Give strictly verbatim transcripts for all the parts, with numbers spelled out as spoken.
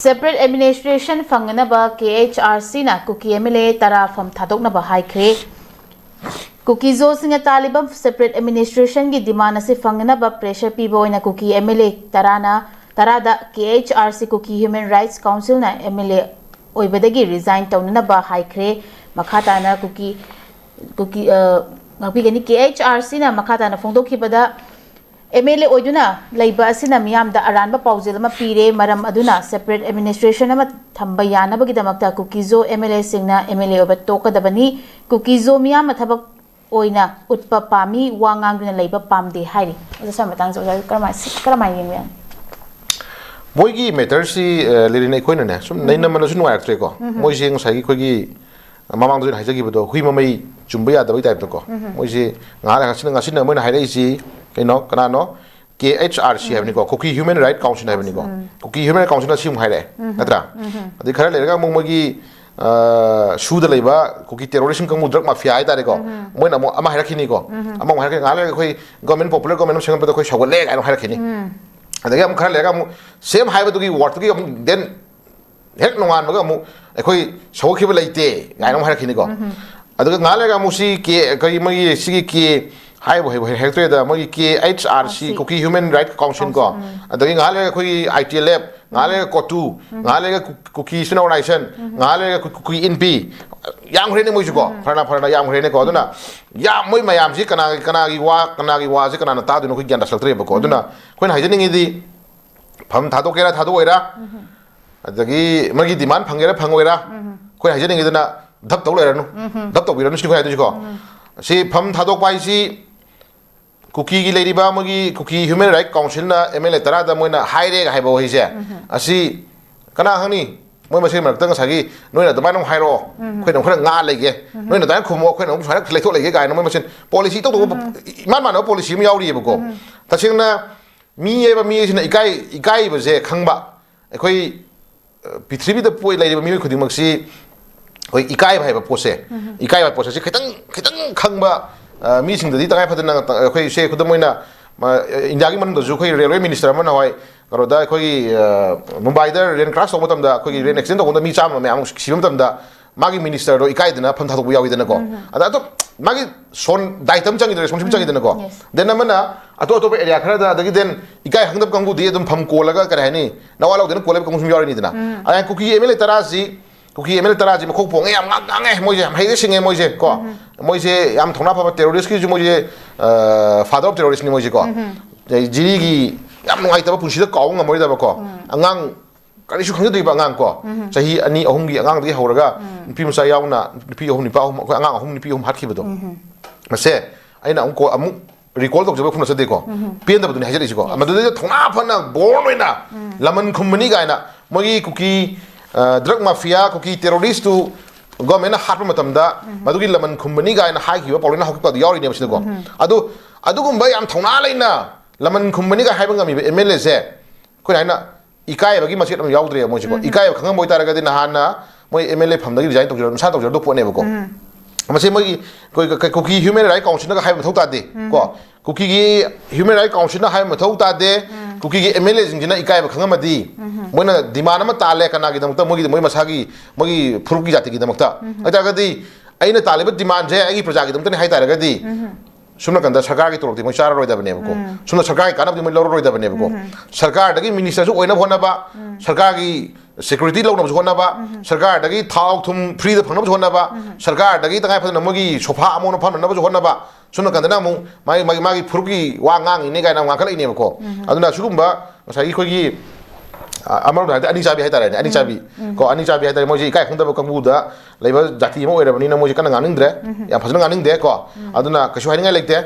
Separate administration ꯐꯪꯅꯅꯕ K H R C ꯅ ꯀꯨꯀꯤ M L A ꯇꯔꯥ ꯐꯝ ꯊꯥꯗꯣꯛꯅꯕ ꯍꯥꯏꯈ꯭ꯔꯦ꯫ ꯀꯨꯀꯤ ꯖꯣꯁꯤꯡꯅ ꯇꯥꯜꯂꯤꯕ separate administration ꯒꯤ demand ꯑꯁꯤ ꯐꯪꯅꯅꯕ pressure ꯄꯤꯕ ꯑꯣꯏꯅ ꯀꯨꯀꯤ M L A ꯇꯔꯥꯅ, ꯇꯔꯥꯗ K H R C, Kuki Human Rights Council ꯅ M L A ꯑꯣꯏꯕꯗꯒꯤ resign ꯇꯧꯅꯅꯕ ꯍꯥꯏꯈ꯭ꯔꯦ꯫ ꯃꯈꯥ ꯇꯥꯅ ꯀꯨꯀꯤ, ꯀꯨꯀꯤ, ꯑ, ꯉꯥꯛꯄꯤꯒꯅꯤ꯫ K H R C ꯅ ꯃꯈꯥ ꯇꯥꯅ ꯐꯣꯡꯗꯣꯛꯈꯤꯕꯗ, M L A ꯑꯣꯏꯗꯨꯅ ꯂꯩꯕ ꯑꯁꯤꯅ ꯃꯤꯌꯥꯝꯗ ꯑꯔꯥꯟꯕ ꯄꯥꯎꯖꯦꯜ ꯑꯃ ꯄꯤꯔꯦ꯫ ꯃꯔꯝ ꯑꯗꯨꯅ separate administration ꯑꯃ ꯊꯝꯕ ꯌꯥꯅꯕꯒꯤꯗꯃꯛꯇ ꯀꯨꯀꯤꯖꯣ M L A ꯁꯤꯡꯅ M L A ꯑꯣꯏꯕ ꯇꯣꯛꯀꯗꯕꯅꯤ꯫ ꯀꯨꯀꯤꯖꯣ ꯃꯤꯌꯥꯝꯅ ꯊꯕꯛ ꯑꯣꯏꯅ ꯎꯠꯄ ꯄꯥꯝꯃꯤ, ꯋꯥ ꯉꯥꯡꯗꯨꯅ ꯂꯩꯕ ꯄꯥꯝꯗꯦ ꯍꯥꯏꯔꯤ꯫ ꯑꯣꯖꯥ, ꯁ꯭ꯋꯥꯏ ꯃꯇꯥꯡꯁꯦ ꯑꯣꯖꯥ ꯀꯔꯝꯍꯥꯏ-, ꯀꯔꯝꯍꯥꯏꯅ ꯌꯦꯡꯕ ꯌꯥꯅꯤ? ꯃꯣꯏꯒꯤ ꯃꯦꯇꯔꯁꯤ, ꯂꯤꯂꯤꯅ ꯑꯩꯈꯣꯏꯅꯅꯦ ꯁꯨꯝ ꯅꯩꯅꯃꯜꯂꯁꯨ ꯅꯨꯡꯉꯥꯏꯔꯛꯇ꯭ꯔꯦꯀꯣ꯫ ꯃꯣꯏꯁꯦ ꯉꯁꯥꯏꯒꯤ ꯑꯩꯈꯣꯏꯒꯤ ꯃꯃꯥꯡꯗꯁꯨ ꯑꯩꯅ ꯍꯥꯏꯖꯈꯤꯕꯗꯣ, ꯍꯨꯏ ꯃꯃꯩ ꯆꯨꯝꯕ ꯌꯥꯗꯕꯒꯤ ꯇꯥꯏꯞꯇꯀꯣ꯫ ꯃꯣꯏꯁꯦ ꯉꯥꯏꯍꯥꯛ ꯉꯁꯤꯅ, ꯉꯁꯤꯅ ꯃꯣꯏꯅ ꯍꯥꯏꯔꯛꯏꯁꯤ ꯀꯩꯅꯣ, ꯀꯅꯥꯅꯣ? K H R C ꯍꯥꯏꯕꯅꯤꯀꯣ, Kuki Human Rights Council ꯍꯥꯏꯕꯅꯤꯀꯣ꯫ Kuki Human Rights Council ꯅ ꯁꯤ ꯑꯃꯨꯛ ꯍꯥꯏꯔꯛꯑꯦ, ꯅꯠꯇ꯭ꯔꯥ? ꯑꯗꯩ ꯈꯔ ꯂꯩꯔꯒ ꯑꯃꯨꯛ ꯃꯣꯏꯒꯤ, ꯑ, ꯁꯨꯗ ꯂꯩꯕ ꯀꯨꯀꯤ terrorist ꯀꯥꯡꯕꯨ, drug mafia ꯍꯥꯏꯇꯥꯔꯦꯀꯣ, ꯃꯣꯏꯅ ꯑꯃꯨꯛ ꯑꯃ ꯍꯥꯏꯔꯛꯈꯤꯅꯤꯀꯣ꯫ ꯑꯃ ꯑꯃꯨꯛ ꯍꯥꯏꯔꯛꯈꯤꯅꯤ꯫ ꯉꯥꯏꯍꯥꯛ ꯂꯩꯔꯒ ꯑꯩꯈꯣꯏ government, popular government ꯑꯃ ꯁꯦꯝꯒꯠꯄꯗ ꯑꯩꯈꯣꯏ ꯁꯧꯒꯠꯂꯦ ꯀꯥꯏꯅ ꯑꯃꯨꯛ ꯍꯥꯏꯔꯛꯈꯤꯅꯤ꯫ ꯑꯗꯒꯤ ꯑꯃꯨꯛ ꯈꯔ ꯂꯩꯔꯒ ꯑꯃꯨꯛ same ꯍꯥꯏꯕꯗꯨꯒꯤ word ꯇꯨꯒꯤ ꯑꯃꯨꯛ then ꯍꯦꯛ ꯅꯣꯡꯉꯥꯟꯕꯒ ꯑꯃꯨꯛ ꯑꯩꯈꯣꯏ ꯁꯧꯒꯠꯈꯤꯕ ꯂꯩꯇꯦ ꯀꯥꯏꯅ ꯑꯃꯨꯛ ꯍꯥꯏꯔꯛꯈꯤꯅꯤꯀꯣ꯫ ꯑꯗꯨꯒ ꯉꯥꯏꯍꯥꯛ ꯂꯩꯔꯒ ꯑꯃꯨꯛ ꯁꯤ ꯀꯦ, ꯀꯔꯤ ꯃꯣꯏꯒꯤ ꯁꯤꯒꯤ ꯀꯦ ꯍꯥꯏꯕꯨ ꯍꯩꯕꯨ ꯍꯩꯔꯛꯇ꯭ꯔꯦꯗ, ꯃꯣꯏꯒꯤ K H R C, Kuki Human Rights Council ꯀꯣ, ꯑꯗꯒꯤ ꯉꯥꯏꯍꯥꯛ ꯂꯩꯔꯒ ꯑꯩꯈꯣꯏꯒꯤ I T L F, ꯉꯥꯏꯍꯥꯛ ꯂꯩꯔꯒ COTU, ꯉꯥꯏꯍꯥꯛ ꯂꯩꯔꯒ ꯀꯨ-, ꯀꯨꯀꯤ ꯏꯆꯤꯟ ꯏꯅꯥꯎ ꯔꯥꯏꯁꯟ, ꯉꯥꯏꯍꯥꯛ ꯂꯩꯔꯒ ꯀꯨ-, ꯀꯨꯀꯤ ꯏꯟꯄꯤ, ꯌꯥꯝꯈ꯭ꯔꯦꯅꯦ ꯃꯣꯏꯁꯨꯀꯣ, ꯐꯔꯅ ꯐꯔꯅ ꯌꯥꯝꯈ꯭ꯔꯦꯅꯦꯀꯣ꯫ ꯑꯗꯨꯅ ꯌꯥꯝ, ꯃꯣꯏ ꯃꯌꯥꯝꯁꯤ ꯀꯅꯥꯒꯤ, ꯀꯅꯥꯒꯤ ꯋꯥ, ꯀꯅꯥꯒꯤ ꯋꯥꯁꯦ ꯀꯅꯥꯅ ꯇꯥꯗꯣꯏꯅꯣ ꯑꯩꯈꯣꯏ ꯒ꯭ꯌꯥꯟ ꯇꯥꯁꯜꯂꯛꯇ꯭ꯔꯦꯕꯀꯣ꯫ ꯑꯗꯨꯅ ꯑꯩꯈꯣꯏꯅ ꯍꯥꯏꯖꯅꯤꯡꯉꯤꯗꯤ, ꯐꯝ ꯊꯥꯗꯣꯛꯀꯦꯔꯥ ꯊꯥꯗꯣꯛꯑꯣꯏꯔꯥ, ꯑꯗꯒꯤ ꯃꯥꯒꯤ demand ꯐꯪꯒꯦꯔꯥ ꯐꯪꯉꯣꯏꯔꯥ, ꯑꯩꯈꯣꯏ ꯍꯥꯏꯖꯅꯤꯡꯉꯤꯗꯅ, ꯙꯞ ꯇꯧ ꯂꯩꯔꯅꯨ꯫ ꯙꯞ ꯇꯧꯕꯤꯔꯅꯨ ꯁꯤꯅꯤ ꯑꯩꯈꯣꯏ ꯍꯥꯏꯗꯣꯏꯁꯤꯀꯣ꯫ ꯁꯤ ꯐꯝ ꯊꯥꯗꯣꯛꯄ ꯍꯥꯏꯁꯤ ꯀꯨꯀꯤꯒꯤ ꯂꯩꯔꯤꯕ ꯃꯣꯏꯒꯤ Kuki Human Rights Council ꯅ M L A ꯇꯔꯥꯗ ꯃꯣꯏꯅ ꯍꯥꯏꯔꯦꯒ ꯍꯥꯏꯕ ꯋꯥꯍꯩꯁꯦ, ꯑꯁꯤ ꯀꯅꯥ ꯈꯪꯅꯤ? ꯃꯣꯏ ꯃꯁꯦꯟ ꯃꯔꯛꯇ ꯉꯁꯥꯏꯒꯤ ꯅꯣꯏꯅ ꯑꯗꯨꯃꯥꯏꯅ ꯑꯃꯨꯛ ꯍꯥꯏꯔꯛꯑꯣ, ꯑꯩꯈꯣꯏꯅ ꯑꯃꯨꯛ ꯈꯔ ꯉꯥ ꯂꯩꯒꯦ, ꯅꯣꯏꯅ ꯑꯗꯨꯃꯥꯏꯅ ꯈꯨꯝꯃꯣ, ꯑꯩꯈꯣꯏꯅ ꯑꯃꯨꯛ ꯁꯨꯃꯥꯏꯅ ꯂꯩꯊꯣꯛ ꯂꯩꯒꯦ ꯀꯥꯏꯅ ꯃꯣꯏ ꯃꯁꯦꯟ policy ꯏꯇꯧ ꯇꯧꯕ, ꯏꯃꯥꯟ ꯃꯥꯟꯅꯕ policy ꯑꯃ ꯌꯥꯎꯔꯤꯑꯕꯀꯣ꯫ ꯇꯁꯦꯡꯅ ꯃꯤ ꯍꯥꯏꯕ ꯃꯤ ꯑꯁꯤꯅ ꯏꯀꯥꯏ, ꯏꯀꯥꯏꯕꯁꯦ ꯈꯪꯕ꯫ ꯑꯩꯈꯣꯏ, ꯑ, ꯄ꯭ꯔꯤꯊꯤꯕꯤꯗ ꯄꯣꯛ-, ꯂꯩꯔꯤꯕ ꯃꯤꯑꯣꯏ ꯈꯨꯗꯤꯡꯃꯛꯁꯤ ꯑꯩꯈꯣꯏ ꯏꯀꯥꯏꯕ ꯍꯥꯏꯕ ꯄꯣꯠꯁꯦ, ꯏꯀꯥꯏꯕ ꯍꯥꯏꯕ ꯄꯣꯠꯁꯦ ꯁꯤ ꯈꯤꯇꯪ, ꯈꯤꯇꯪ ꯈꯪꯕ, ꯑ, ꯃꯤꯁꯤꯡꯗꯗꯤ ꯇꯉꯥꯏ ꯐꯗꯅ ꯑꯩꯈꯣꯏ ꯁꯦ ꯈꯨꯗꯝ ꯑꯣꯏꯅ, ꯑ, ꯏꯟꯗꯤꯌꯥꯒꯤ ꯃꯅꯨꯡꯗꯁꯨ ꯑꯩꯈꯣꯏ railway minister ꯑꯃ ꯅꯍꯥꯟꯋꯥꯏ ꯀꯩꯅꯣꯗ ꯑꯩꯈꯣꯏꯒꯤ ꯃꯨꯝꯕꯥꯏꯗ ꯔꯦꯟ ꯀ꯭ꯔꯥꯁ ꯇꯧꯕ ꯃꯇꯝꯗ, ꯑꯩꯈꯣꯏꯒꯤ ꯔꯦꯟ ꯑꯦꯛꯁꯤꯗꯦꯟ ꯇꯧꯕꯗ ꯃꯤ ꯆꯥꯝꯃ ꯃꯌꯥꯝ ꯑꯃ ꯁꯤꯕ ꯃꯇꯝꯗ, ꯃꯥꯒꯤ ꯃꯤꯅꯤꯁꯇꯔꯗꯣ ꯏꯀꯥꯏꯗꯅ ꯐꯝ ꯊꯥꯗꯣꯛꯄ ꯌꯥꯎꯋꯤꯗꯅꯀꯣ꯫ ꯑꯗ ꯑꯗꯨꯝ ꯃꯥꯒꯤ ꯁꯣꯟ ꯗꯥꯏꯇ ꯑꯃ ꯆꯪꯉꯤꯗꯅ, ꯔꯦꯁꯄꯣꯟꯁꯤꯕꯤꯂꯤꯇꯤ ꯆꯪꯉꯤꯗꯅꯀꯣ꯫ ꯗꯦꯟ ꯑꯃꯅ ꯑꯇꯣꯞ ꯑꯇꯣꯞꯄ ꯑꯦꯔꯤꯌꯥ ꯈꯔꯗ, ꯑꯗꯒꯤ ꯗꯦꯟ ꯏꯀꯥꯏ ꯈꯪꯗꯕ ꯀꯥꯡꯕꯨꯗꯤ ꯑꯗꯨꯝ ꯐꯝ ꯀꯣꯜꯂꯒ, ꯀꯔꯤ ꯍꯥꯏꯅꯤ, ꯅꯋꯥ ꯂꯧꯗꯅ ꯀꯣꯜꯂꯦꯕ ꯀꯥꯡꯕꯨ ꯁꯨꯝ ꯌꯥꯎꯔꯤꯅꯤꯗꯅ꯫ ꯑꯗ ꯀꯨꯀꯤ ꯑꯦꯝ ꯑꯦꯜ ꯑꯦ ꯇꯔꯥꯁꯤ, ꯀꯨꯀꯤ ꯑꯦꯝ ꯑꯦꯜ ꯑꯦ ꯇꯔꯥꯁꯤ ꯃꯈꯣꯛ ꯄꯣꯡꯉꯦ, ꯌꯥꯝ ꯉꯥꯡ ꯉꯥꯡꯉꯦ, ꯃꯣꯏꯁꯦ ꯌꯥꯝ ꯍꯩꯔꯦ ꯁꯤꯡꯉꯦ ꯃꯣꯏꯁꯦ ꯀꯣ꯫ ꯃꯣꯏꯁꯦ ꯌꯥꯝ ꯊꯧꯅꯥ ꯐꯕ ꯇꯦꯔꯣꯔꯤꯁꯀꯤꯁꯨ ꯃꯣꯏꯁꯦ ꯐꯥꯗꯔ ꯑꯣꯐ ꯇꯦꯔꯣꯔꯤꯁꯅꯤ ꯃꯣꯏꯁꯦ ꯀꯣ꯫ ꯑꯗꯩ ꯖꯤꯔꯤꯒꯤ ꯌꯥꯝ ꯅꯨꯡꯉꯥꯏꯇꯕ ꯄꯨꯟꯁꯤꯗ ꯀꯥꯎꯕ ꯉꯝꯃꯔꯣꯏꯗꯕꯀꯣ꯫ ꯑꯉꯥꯡ ꯀꯔꯤꯁꯨ ꯈꯪꯖꯗ꯭ꯔꯤꯕ ꯑꯉꯥꯡ ꯀꯣ, ꯆꯍꯤ ꯑꯅꯤ ꯑꯍꯨꯝꯒꯤ ꯑꯉꯥꯡꯗꯒꯤ ꯍꯧꯔꯒ ꯅꯨꯄꯤ ꯃꯆꯥ ꯌꯥꯎꯅ ꯅꯨꯄꯤ ꯑꯍꯨꯝ ꯅꯨꯄꯥ ꯑꯍꯨꯝ, ꯑꯩꯈꯣꯏ ꯑꯉꯥꯡ ꯑꯍꯨꯝ ꯅꯨꯄꯤ ꯑꯍꯨꯝ ꯍꯥꯠꯈꯤꯕꯗꯣ, ꯃꯁꯦ ꯑꯩꯅ ꯑꯃꯨꯛ ꯀꯣ-, ꯑꯃꯨꯛ ꯔꯤꯀꯣꯜ ꯇꯧꯖꯕ ꯈꯨꯝꯅ ꯆꯠꯇꯦꯀꯣ꯫ ꯄꯦꯟꯗꯕꯗꯨꯅꯤ ꯍꯥꯏꯖꯔꯛꯏꯁꯤꯀꯣ꯫ ꯃꯗꯨꯗꯩꯗ ꯊꯧꯅꯥ ꯐꯅ ꯕꯣꯜ ꯑꯣꯏꯅ ꯂꯃꯟ ꯈꯨꯝꯕꯅꯤ ꯀꯥꯏꯅ ꯃꯣꯏꯒꯤ ꯀꯨꯀꯤ ꯗ꯭ꯔꯒ ꯃꯥꯐꯤꯌꯥ, ꯀꯨꯀꯤ ꯇꯦꯔꯣꯔꯤꯁꯇꯨ ꯒꯣꯔꯃꯦꯟꯅ ꯍꯥꯠꯄ ꯃꯇꯝꯗ ꯃꯗꯨꯒꯤ ꯂꯃꯟ ꯈꯨꯝꯕꯅꯤ ꯀꯥꯏꯅ ꯍꯥꯏꯈꯤꯕ ꯄꯥꯎꯔꯩꯅ ꯍꯧꯒꯠꯄꯗ ꯌꯥꯎꯔꯤꯅꯦꯕ ꯁꯤꯗꯀꯣ꯫ ꯑꯗꯨ ꯑꯗꯨꯒꯨꯝꯕ ꯌꯥꯝ ꯊꯧꯅꯥ ꯂꯩꯅ ꯂꯃꯟ ꯈꯨꯝꯕꯅꯤꯒ ꯍꯥꯏꯕ ꯉꯝꯃꯤꯕ ꯑꯦꯝ ꯑꯦꯜ ꯑꯦꯁꯦ ꯑꯩꯈꯣꯏꯅ ꯍꯥꯏꯅ ꯏꯀꯥꯏꯕꯒꯤ ꯃꯆꯦꯠ ꯑꯃ ꯌꯥꯎꯗ꯭ꯔꯦꯕ ꯃꯣꯏꯁꯦꯀꯣ꯫ ꯏꯀꯥꯏꯕ ꯈꯪꯉꯝꯕ ꯑꯣꯏꯇꯥꯔꯒꯗꯤ ꯅꯍꯥꯟꯅ ꯃꯣꯏ ꯑꯦꯝ ꯑꯦꯜ ꯑꯦ ꯐꯝꯗꯒꯤ ꯔꯤꯖꯥꯏꯟ ꯇꯧꯖꯔ-, ꯃꯁꯥ ꯇꯧꯖꯔꯗꯧ ꯄꯣꯠꯅꯦꯕꯀꯣ꯫ ꯃꯁꯤ ꯃꯣꯏꯒꯤ ꯑꯩꯈꯣꯏ ꯀ-, ꯀ-, ꯀꯨꯀꯤ ꯍ꯭ꯌꯨꯃꯦꯟ ꯔꯥꯏꯠ ꯀꯥꯎꯟꯁꯤꯜꯅꯒ ꯍꯥꯏꯕ ꯃꯊꯧ ꯇꯥꯗꯦ ꯀꯣ꯫ ꯀꯨꯀꯤꯒꯤ ꯍ꯭ꯌꯨꯃꯦꯟ ꯔꯥꯏꯠ ꯀꯥꯎꯟꯁꯤꯜꯅ ꯍꯥꯏꯕ ꯃꯊꯧ ꯇꯥꯗꯦ꯫ ꯀꯨꯀꯤꯒꯤ ꯑꯦꯝ ꯑꯦꯜ ꯑꯦꯁꯤꯡꯁꯤꯅ ꯏꯀꯥꯏꯕ ꯈꯪꯉꯝꯃꯗꯤ, ꯃꯣꯏꯅ ꯗꯤꯃꯥꯟ ꯑꯃ ꯇꯥꯜꯂꯦ, ꯀꯅꯥꯒꯤꯗꯃꯛꯇ? ꯃꯣꯏꯒꯤ, ꯃꯣꯏ ꯃꯁꯥꯒꯤ, ꯃꯣꯏꯒꯤ ꯐꯨꯔꯨꯞꯀꯤ ꯖꯥꯇꯤꯒꯤꯗꯃꯛꯇ꯫ ꯑꯗꯨ ꯑꯣꯏꯇꯥꯔꯒꯗꯤ ꯑꯩꯅ ꯇꯥꯜꯂꯤꯕ ꯗꯤꯃꯥꯟꯁꯦ ꯑꯩꯒꯤ ꯄ꯭ꯔꯖꯥꯒꯤꯗꯃꯛꯇꯅꯤ ꯍꯥꯏ ꯇꯥꯔꯒꯗꯤ, ꯁꯣꯝ ꯅꯥꯀꯟꯗ ꯁꯔꯀꯥꯔꯒꯤ ꯇꯣꯂꯣꯞꯇꯤ ꯃꯣꯏ ꯆꯥꯔꯔꯣꯏꯗꯕꯅꯦꯕꯀꯣ꯫ ꯁꯣꯝꯗ ꯁꯔꯀꯥꯔꯒꯤ ꯀꯥꯟꯅꯕꯗꯤ ꯃꯣꯏ ꯂꯧꯔꯔꯣꯏꯗꯕꯅꯦꯕꯀꯣ꯫ ꯁꯔꯀꯥꯔꯗꯒꯤ ꯃꯤꯅꯤꯁꯇꯔꯁꯨ ꯑꯣꯏꯅꯕ ꯍꯣꯠꯅꯕ, ꯁꯔꯀꯥꯔꯒꯤ ꯁꯦꯀ꯭ꯌꯨꯔꯤꯇꯤ ꯂꯧꯅꯕꯁꯨ ꯍꯣꯠꯅꯕ, ꯁꯔꯀꯥꯔꯗꯒꯤ ꯊꯥꯎ ꯊꯨꯝ ꯐ꯭ꯔꯤꯗ ꯐꯪꯅꯕꯁꯨ ꯍꯣꯠꯅꯕ, ꯁꯔꯀꯥꯔꯗꯒꯤ ꯇꯉꯥꯏ ꯐꯗꯅ ꯃꯣꯏꯒꯤ ꯁꯣꯐꯥ ꯑꯃꯣꯟ ꯑꯐꯝꯅꯅꯕꯁꯨ ꯍꯣꯠꯅꯕ, ꯁꯣꯝ ꯅꯥꯀꯟꯗꯅ ꯑꯃꯨꯛ ꯃꯥꯒꯤ, ꯃꯥꯒꯤ, ꯃꯥꯒꯤ ꯐꯨꯔꯨꯞꯀꯤ ꯋꯥ ꯉꯥꯡꯉꯤꯅꯦ ꯀꯥꯏꯅ ꯑꯃꯨꯛ ꯉꯥꯡꯈꯠꯂꯛꯏꯅꯦꯕꯀꯣ꯫ ꯑꯗꯨꯅ ꯁꯤꯒꯨꯝꯕ ꯉꯁꯥꯏꯒꯤ ꯑꯩꯈꯣꯏꯒꯤ, ꯑ, ꯑꯃꯔꯣꯝꯗ ꯍꯥꯏꯔꯗꯤ ꯑꯅꯤ ꯆꯥꯕꯤ ꯍꯥꯏꯇꯥꯔꯦꯅꯦ, ꯑꯅꯤ ꯆꯥꯕꯤ ꯀꯣ, ꯑꯅꯤ ꯆꯥꯕꯤ ꯍꯥꯏꯇꯥꯔꯦ, ꯃꯣꯏꯁꯦ ꯏꯀꯥꯏ ꯈꯪꯗꯕ ꯀꯥꯡꯕꯨꯗ ꯂꯩꯕ ꯖꯥꯇꯤ ꯑꯃ ꯑꯣꯏꯔꯕꯅꯤꯅ ꯃꯣꯏꯁꯦ ꯀꯟꯅ ꯉꯥꯡꯅꯤꯡꯗ꯭ꯔꯦ, ꯌꯥꯝ ꯐꯖꯅ ꯉꯥꯡꯅꯤꯡꯗꯦ ꯀꯣ꯫ ꯑꯗꯨꯅ ꯀꯩꯁꯨ ꯍꯥꯏꯅꯤꯡꯉꯥꯏ ꯂꯩꯇꯦ꯫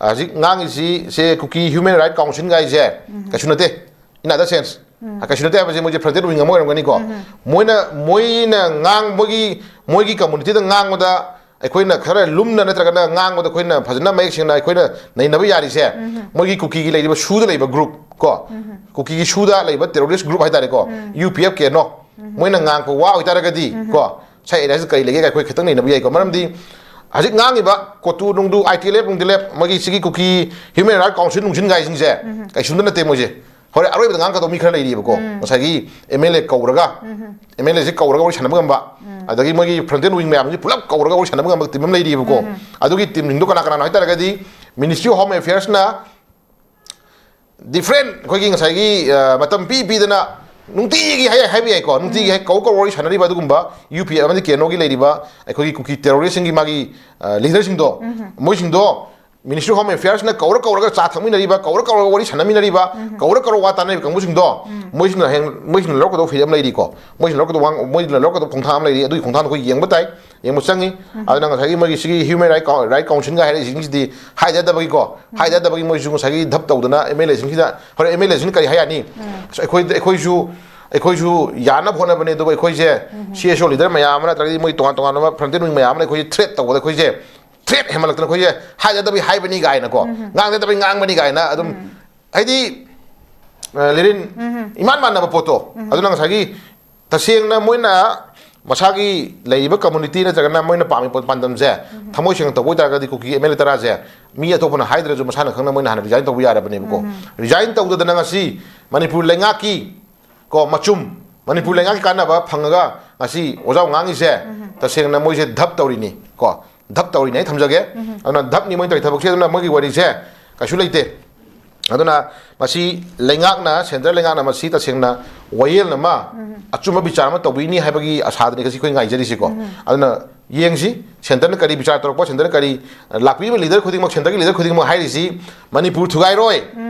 ꯍꯧꯖꯤꯛ ꯉꯥꯡꯉꯤꯁꯤ ꯁꯦ ꯀꯨꯀꯤ ꯍ꯭ꯌꯨꯃꯦꯟ ꯔꯥꯏꯠ ꯀꯥꯎꯟꯁꯤꯜ ꯒꯥꯏꯁꯦ ꯀꯩꯁꯨ ꯅꯠꯇꯦ, in other sense꯫ ꯀꯩꯁꯨ ꯅꯠꯇꯦ ꯍꯥꯏꯕꯁꯦ ꯃꯣꯏꯁꯦ ꯐ꯭ꯔꯟꯇꯦꯠ ꯋꯤꯡ ꯑꯃ ꯑꯣꯏꯔꯝꯒꯅꯤꯀꯣ꯫ ꯃꯣꯏꯅ, ꯃꯣꯏꯅ ꯉꯥꯡꯕꯒꯤ, ꯃꯣꯏꯒꯤ ꯀꯝꯃꯨꯅꯤꯇꯤꯗ ꯉꯥꯡꯕꯗ ꯑꯩꯈꯣꯏꯅ ꯈꯔ ꯂꯨꯝꯅ ꯅꯠꯇ꯭ꯔꯒꯅ ꯉꯥꯡꯕꯗ ꯑꯩꯈꯣꯏꯅ ꯐꯖꯅ ꯃꯌꯦꯛ ꯁꯦꯡꯅ ꯑꯩꯈꯣꯏꯅ ꯅꯩꯅꯕ ꯌꯥꯔꯤꯁꯦ, ꯃꯣꯏꯒꯤ ꯀꯨꯀꯤꯒꯤ ꯂꯩꯔꯤꯕ ꯁꯨꯗ ꯂꯩꯕ ꯒ꯭ꯔꯨꯞ ꯀꯣ, ꯀꯨꯀꯤꯒꯤ ꯁꯨꯗ ꯂꯩꯕ ꯇꯦꯔꯣꯔꯤꯁ ꯒ꯭ꯔꯨꯞ ꯍꯥꯏꯇꯥꯔꯦꯀꯣ, ꯌꯨ ꯄꯤ ꯑꯦꯐ ꯀꯦꯅꯣ, ꯃꯣꯏꯅ ꯉꯥꯡꯕ ꯋꯥ ꯑꯣꯏꯇꯥꯔꯒꯗꯤ ꯀꯣ, ꯁꯥꯏ ꯑꯦꯔꯤꯌꯥꯁꯤꯗ ꯀꯔꯤ ꯂꯩꯒꯦ ꯑꯩꯈꯣꯏ ꯈꯤꯇꯪ ꯅꯩꯅꯕ ꯌꯥꯏꯀꯣ꯫ ꯃꯔꯝꯗꯤ ꯍꯧꯖꯤꯛ ꯉꯥꯡꯉꯤꯕ ꯀꯣꯇꯨ ꯅꯨꯡꯗꯨ, ꯑꯥꯏ ꯇꯤ ꯑꯦꯜ ꯑꯦꯐ ꯅꯨꯡꯗꯤ ꯑꯦꯜ ꯑꯦꯐ, ꯃꯣꯏꯒꯤ ꯁꯤꯒꯤ ꯀꯨꯀꯤ ꯍ꯭ꯌꯨꯃꯦꯟ ꯔꯥꯏꯠ ꯀꯥꯎꯟꯁꯤꯜ ꯅꯨꯡꯁꯤꯟ ꯒꯥꯏꯁꯤꯡꯁꯦ ꯀꯩꯁꯨꯝꯇ ꯅꯠꯇꯦ ꯃꯣꯏꯁꯦ꯫ ꯍꯣꯔꯦꯟ ꯑꯔꯣꯏꯕꯗ ꯉꯥꯡꯒꯗꯧꯕ ꯃꯤ ꯈꯔ ꯂꯩꯔꯤꯕꯀꯣ, ꯉꯁꯥꯏꯒꯤ ꯑꯦꯝ ꯑꯦꯜ ꯑꯦ ꯀꯧꯔꯒ, ꯑꯦꯝ ꯑꯦꯜ ꯑꯦꯁꯦ ꯀꯧꯔꯒ ꯋꯥꯔꯤ ꯁꯥꯟꯅꯕ ꯉꯝꯕ, ꯑꯗꯒꯤ ꯃꯣꯏꯒꯤ ꯐ꯭ꯔꯟꯇꯦꯟ ꯋꯤꯡ ꯃꯌꯥꯝꯁꯤ ꯄꯨꯂꯞ ꯀꯧꯔꯒ ꯋꯥꯔꯤ ꯁꯥꯟꯅꯕ ꯉꯝꯕ ꯇꯤꯝ ꯑꯃ ꯂꯩꯔꯤꯕꯀꯣ꯫ ꯑꯗꯨꯒꯤ ꯇꯤꯝꯁꯤꯡꯗꯣ ꯀꯅꯥ ꯀꯅꯥꯅꯣ ꯍꯥꯏ ꯇꯥꯔꯒꯗꯤ, ꯃꯤꯅꯤꯁꯇ꯭ꯔꯤ ꯑꯣꯐ ꯍꯣꯝ ꯑꯦꯐꯤꯌꯔꯁꯅ ꯗꯤꯐ꯭ꯔꯦꯟ, ꯑꯩꯈꯣꯏꯒꯤ ꯉꯁꯥꯏꯒꯤ, ꯑ, ꯃꯇꯝ ꯄꯤ ꯄꯤꯗꯅ ꯅꯨꯡꯇꯤꯒꯤ ꯍꯥꯏ-, ꯍꯥꯏꯕ ꯌꯥꯏꯀꯣ, ꯅꯨꯡꯇꯤꯒꯤ ꯍꯦꯛ ꯀꯧ ꯀꯧ ꯋꯥꯔꯤ ꯁꯥꯟꯅꯔꯤꯕ ꯑꯗꯨꯒꯨꯝꯕ ꯌꯨ ꯄꯤ ꯑꯦ ꯑꯃꯗꯤ ꯀꯦ ꯑꯦꯟ ꯑꯣꯒꯤ ꯂꯩꯔꯤꯕ ꯑꯩꯈꯣꯏꯒꯤ ꯀꯨꯀꯤ ꯇꯦꯔꯣꯔꯤꯁꯁꯤꯡꯒꯤ ꯃꯥꯒꯤ, ꯑ, ꯂꯤꯗꯔꯁꯤꯡꯗꯣ, ꯃꯣꯏꯁꯤꯡꯗꯣ ꯃꯤꯅꯤꯁꯇ꯭ꯔꯤ ꯑꯣꯐ ꯍꯣꯝ ꯑꯦꯐꯤꯌꯔꯁꯅ ꯀꯧꯔ ꯀꯧꯔꯒ ꯆꯥ ꯊꯛꯃꯤꯟꯅꯔꯤꯕ, ꯀꯧꯔ ꯀꯧꯔꯒ ꯋꯥꯔꯤ ꯁꯥꯟꯅꯃꯤꯟꯅꯔꯤꯕ, ꯀꯧꯔ ꯀꯧꯔ ꯋꯥ ꯇꯥꯅꯔꯤꯕ ꯀꯥꯡꯕꯨꯁꯤꯡꯗꯣ, ꯃꯣꯏꯁꯤꯡꯅ ꯍꯌꯦꯡ, ꯃꯣꯏꯁꯤꯡꯅ ꯂꯧꯔꯛꯀꯗꯧꯕ ꯐꯤꯔꯦꯞ ꯑꯃ ꯂꯩꯔꯤꯀꯣ, ꯃꯣꯏꯁꯤꯡꯅ ꯂꯧꯔꯛꯀꯗꯧꯕ ꯋꯥꯡ-, ꯃꯣꯏꯁꯤꯡꯅ ꯂꯧꯔꯛꯀꯗꯧꯕ ꯈꯣꯡꯊꯥꯡ ꯑꯃ ꯂꯩꯔꯤ, ꯑꯗꯨꯒꯤ ꯈꯣꯡꯊꯥꯡꯗꯣ ꯑꯩꯈꯣꯏ ꯌꯦꯡꯕ ꯇꯥꯏ, ꯌꯦꯡꯕ ꯆꯪꯉꯤ꯫ ꯑꯗꯨꯅ ꯉꯁꯥꯏꯒꯤ ꯃꯣꯏꯒꯤ ꯁꯤꯒꯤ ꯍ꯭ꯌꯨꯃꯦꯟ ꯔꯥꯏꯠ ꯀꯥꯎ-, ꯔꯥꯏꯠ ꯀꯥꯎꯟꯁꯤꯜꯒ ꯍꯥꯏꯔꯛꯏꯁꯤꯡꯁꯤꯗꯤ ꯍꯥꯏꯗ ꯌꯥꯗꯕꯒꯤꯀꯣ, ꯍꯥꯏꯗ ꯌꯥꯗꯕꯒꯤ ꯃꯣꯏꯁꯨ ꯉꯁꯥꯏꯒꯤ ꯙꯞ ꯇꯧꯗꯅ ꯑꯦꯝ ꯑꯦꯜ ꯑꯦꯁꯤꯡꯁꯤꯗ, ꯍꯣꯔꯦꯟ ꯑꯦꯝ ꯑꯦꯜ ꯑꯦꯁꯤꯡ ꯀꯔꯤ ꯍꯥꯏ ꯌꯥꯅꯤ? ꯑꯁ, ꯑꯩꯈꯣꯏ, ꯑꯩꯈꯣꯏꯁꯨ, ꯑꯩꯈꯣꯏꯁꯨ ꯌꯥꯅꯕ ꯍꯣꯠꯅꯕꯅꯦ, ꯑꯗꯨꯒ ꯑꯩꯈꯣꯏꯁꯦ ꯁꯤ ꯑꯦꯁ ꯑꯣ ꯂꯤꯗꯔ ꯃꯌꯥꯝ ꯑꯃ ꯅꯠꯇ꯭ꯔꯒꯗꯤ ꯃꯣꯏ ꯇꯣꯉꯥꯟ ꯇꯣꯉꯥꯟꯕ ꯐ꯭ꯔꯟꯇꯦꯟ ꯋꯤꯡ ꯃꯌꯥꯝ ꯑꯃꯅ ꯑꯩꯈꯣꯏꯁꯦ ꯊ꯭ꯔꯦꯠ ꯇꯧꯕꯗ, ꯑꯩꯈꯣꯏꯁꯦ ꯊ꯭ꯔꯦꯠ ꯍꯦꯟꯃꯜꯂꯛꯇꯅ ꯑꯩꯈꯣꯏꯁꯦ ꯍꯥꯏꯗ ꯌꯥꯗꯕꯒꯤ ꯍꯥꯏꯕꯅꯤ ꯀꯥꯏꯅꯀꯣ, ꯉꯥꯡꯗ ꯌꯥꯗꯕꯒꯤ ꯉꯥꯡꯕꯅꯤ ꯀꯥꯏꯅ ꯑꯗꯨꯝ, ꯍꯥꯏꯗꯤ, ꯑ, ꯂꯤꯔꯤꯟ, ꯏꯃꯥꯟ ꯃꯥꯟꯅꯕ ꯄꯣꯠꯇꯣ꯫ ꯑꯗꯨꯅ ꯉꯁꯥꯏꯒꯤ ꯇꯁꯦꯡꯅ ꯃꯣꯏꯅ ꯃꯁꯥꯒꯤ ꯂꯩꯔꯤꯕ ꯀꯝꯃꯨꯅꯤꯇꯤ ꯅꯠꯇ꯭ꯔꯒꯅ ꯃꯣꯏꯅ ꯄꯥꯝꯃꯤꯕ ꯄꯥꯟꯗꯝꯁꯦ ꯊꯃꯣꯏ ꯁꯦꯡꯅ ꯇꯧꯕ ꯑꯣꯏꯇꯥꯔꯒꯗꯤ ꯀꯨꯀꯤ ꯑꯦꯝ ꯑꯦꯜ ꯑꯦ ꯇꯔꯥꯁꯦ ꯃꯤ ꯑꯇꯣꯞꯄꯅ ꯍꯥꯏꯗ꯭ꯔꯁꯨ ꯃꯁꯥꯅ ꯈꯪꯅ ꯃꯣꯏꯅ ꯍꯥꯟꯅ ꯔꯤꯖꯥꯏꯟ ꯇꯧꯕ ꯌꯥꯔꯕꯅꯦꯕꯀꯣ꯫ ꯔꯤꯖꯥꯏꯟ ꯇꯧꯗꯗꯅ ꯉꯁꯤ ꯃꯅꯤꯄꯨꯔ ꯂꯩꯉꯥꯛꯀꯤ ꯀꯣ ꯃꯆꯨꯝ, ꯃꯅꯤꯄꯨꯔ ꯂꯩꯉꯥꯛꯀꯤ ꯀꯥꯟꯅꯕ ꯐꯪꯉꯒ ꯉꯁꯤ ꯑꯣꯖꯥ ꯉꯥꯡꯉꯤꯁꯦ ꯇꯁꯦꯡꯅ ꯃꯣꯏꯁꯦ ꯙꯞ ꯇꯧꯔꯤꯅꯤ ꯀꯣ, ꯙꯞ ꯇꯧꯔꯤꯅꯤ ꯑꯩ ꯊꯝꯖꯒꯦ꯫ ꯑꯗꯨꯅ ꯙꯞꯅꯤ ꯃꯣꯏꯅ ꯇꯧꯔꯤ ꯊꯕꯛꯁꯦ, ꯑꯗꯨꯅ ꯃꯣꯏꯒꯤ ꯋꯥꯔꯤꯁꯦ ꯀꯩꯁꯨ ꯂꯩꯇꯦ꯫ ꯑꯗꯨꯅ ꯃꯁꯤ ꯂꯩꯉꯥꯛꯅ, ꯁꯦꯟꯇ꯭ꯔꯦꯜ ꯂꯩꯉꯥꯛꯅ ꯃꯁꯤ ꯇꯁꯦꯡꯅ ꯋꯥꯌꯦꯜ ꯑꯃ, ꯑꯆꯨꯝꯕ ꯕꯤꯆꯥꯔ ꯑꯃ ꯇꯧꯕꯤꯅꯤ ꯍꯥꯏꯕꯒꯤ ꯑꯁꯥꯗꯅꯤ ꯉꯁꯤ ꯑꯩꯈꯣꯏ ꯉꯥꯏꯖꯔꯤꯁꯤꯀꯣ꯫ ꯑꯗꯨꯅ ꯌꯦꯡꯁꯤ, ꯁꯦꯟꯇꯔꯅ ꯀꯔꯤ ꯕꯤꯆꯥꯔ ꯇꯧꯔꯛꯄ, ꯁꯦꯟꯇꯔꯅ ꯀꯔꯤ, ꯂꯥꯛꯄꯤꯔꯤꯕ ꯂꯤꯗꯔ ꯈꯨꯗꯤꯡꯃꯛ, ꯁꯦꯟꯇꯔꯒꯤ ꯂꯤꯗꯔ ꯈꯨꯗꯤꯡꯃꯛ ꯍꯥꯏꯔꯤꯁꯤ ꯃꯅꯤꯄꯨꯔ ꯊꯨꯒꯥꯏꯔꯣꯏ,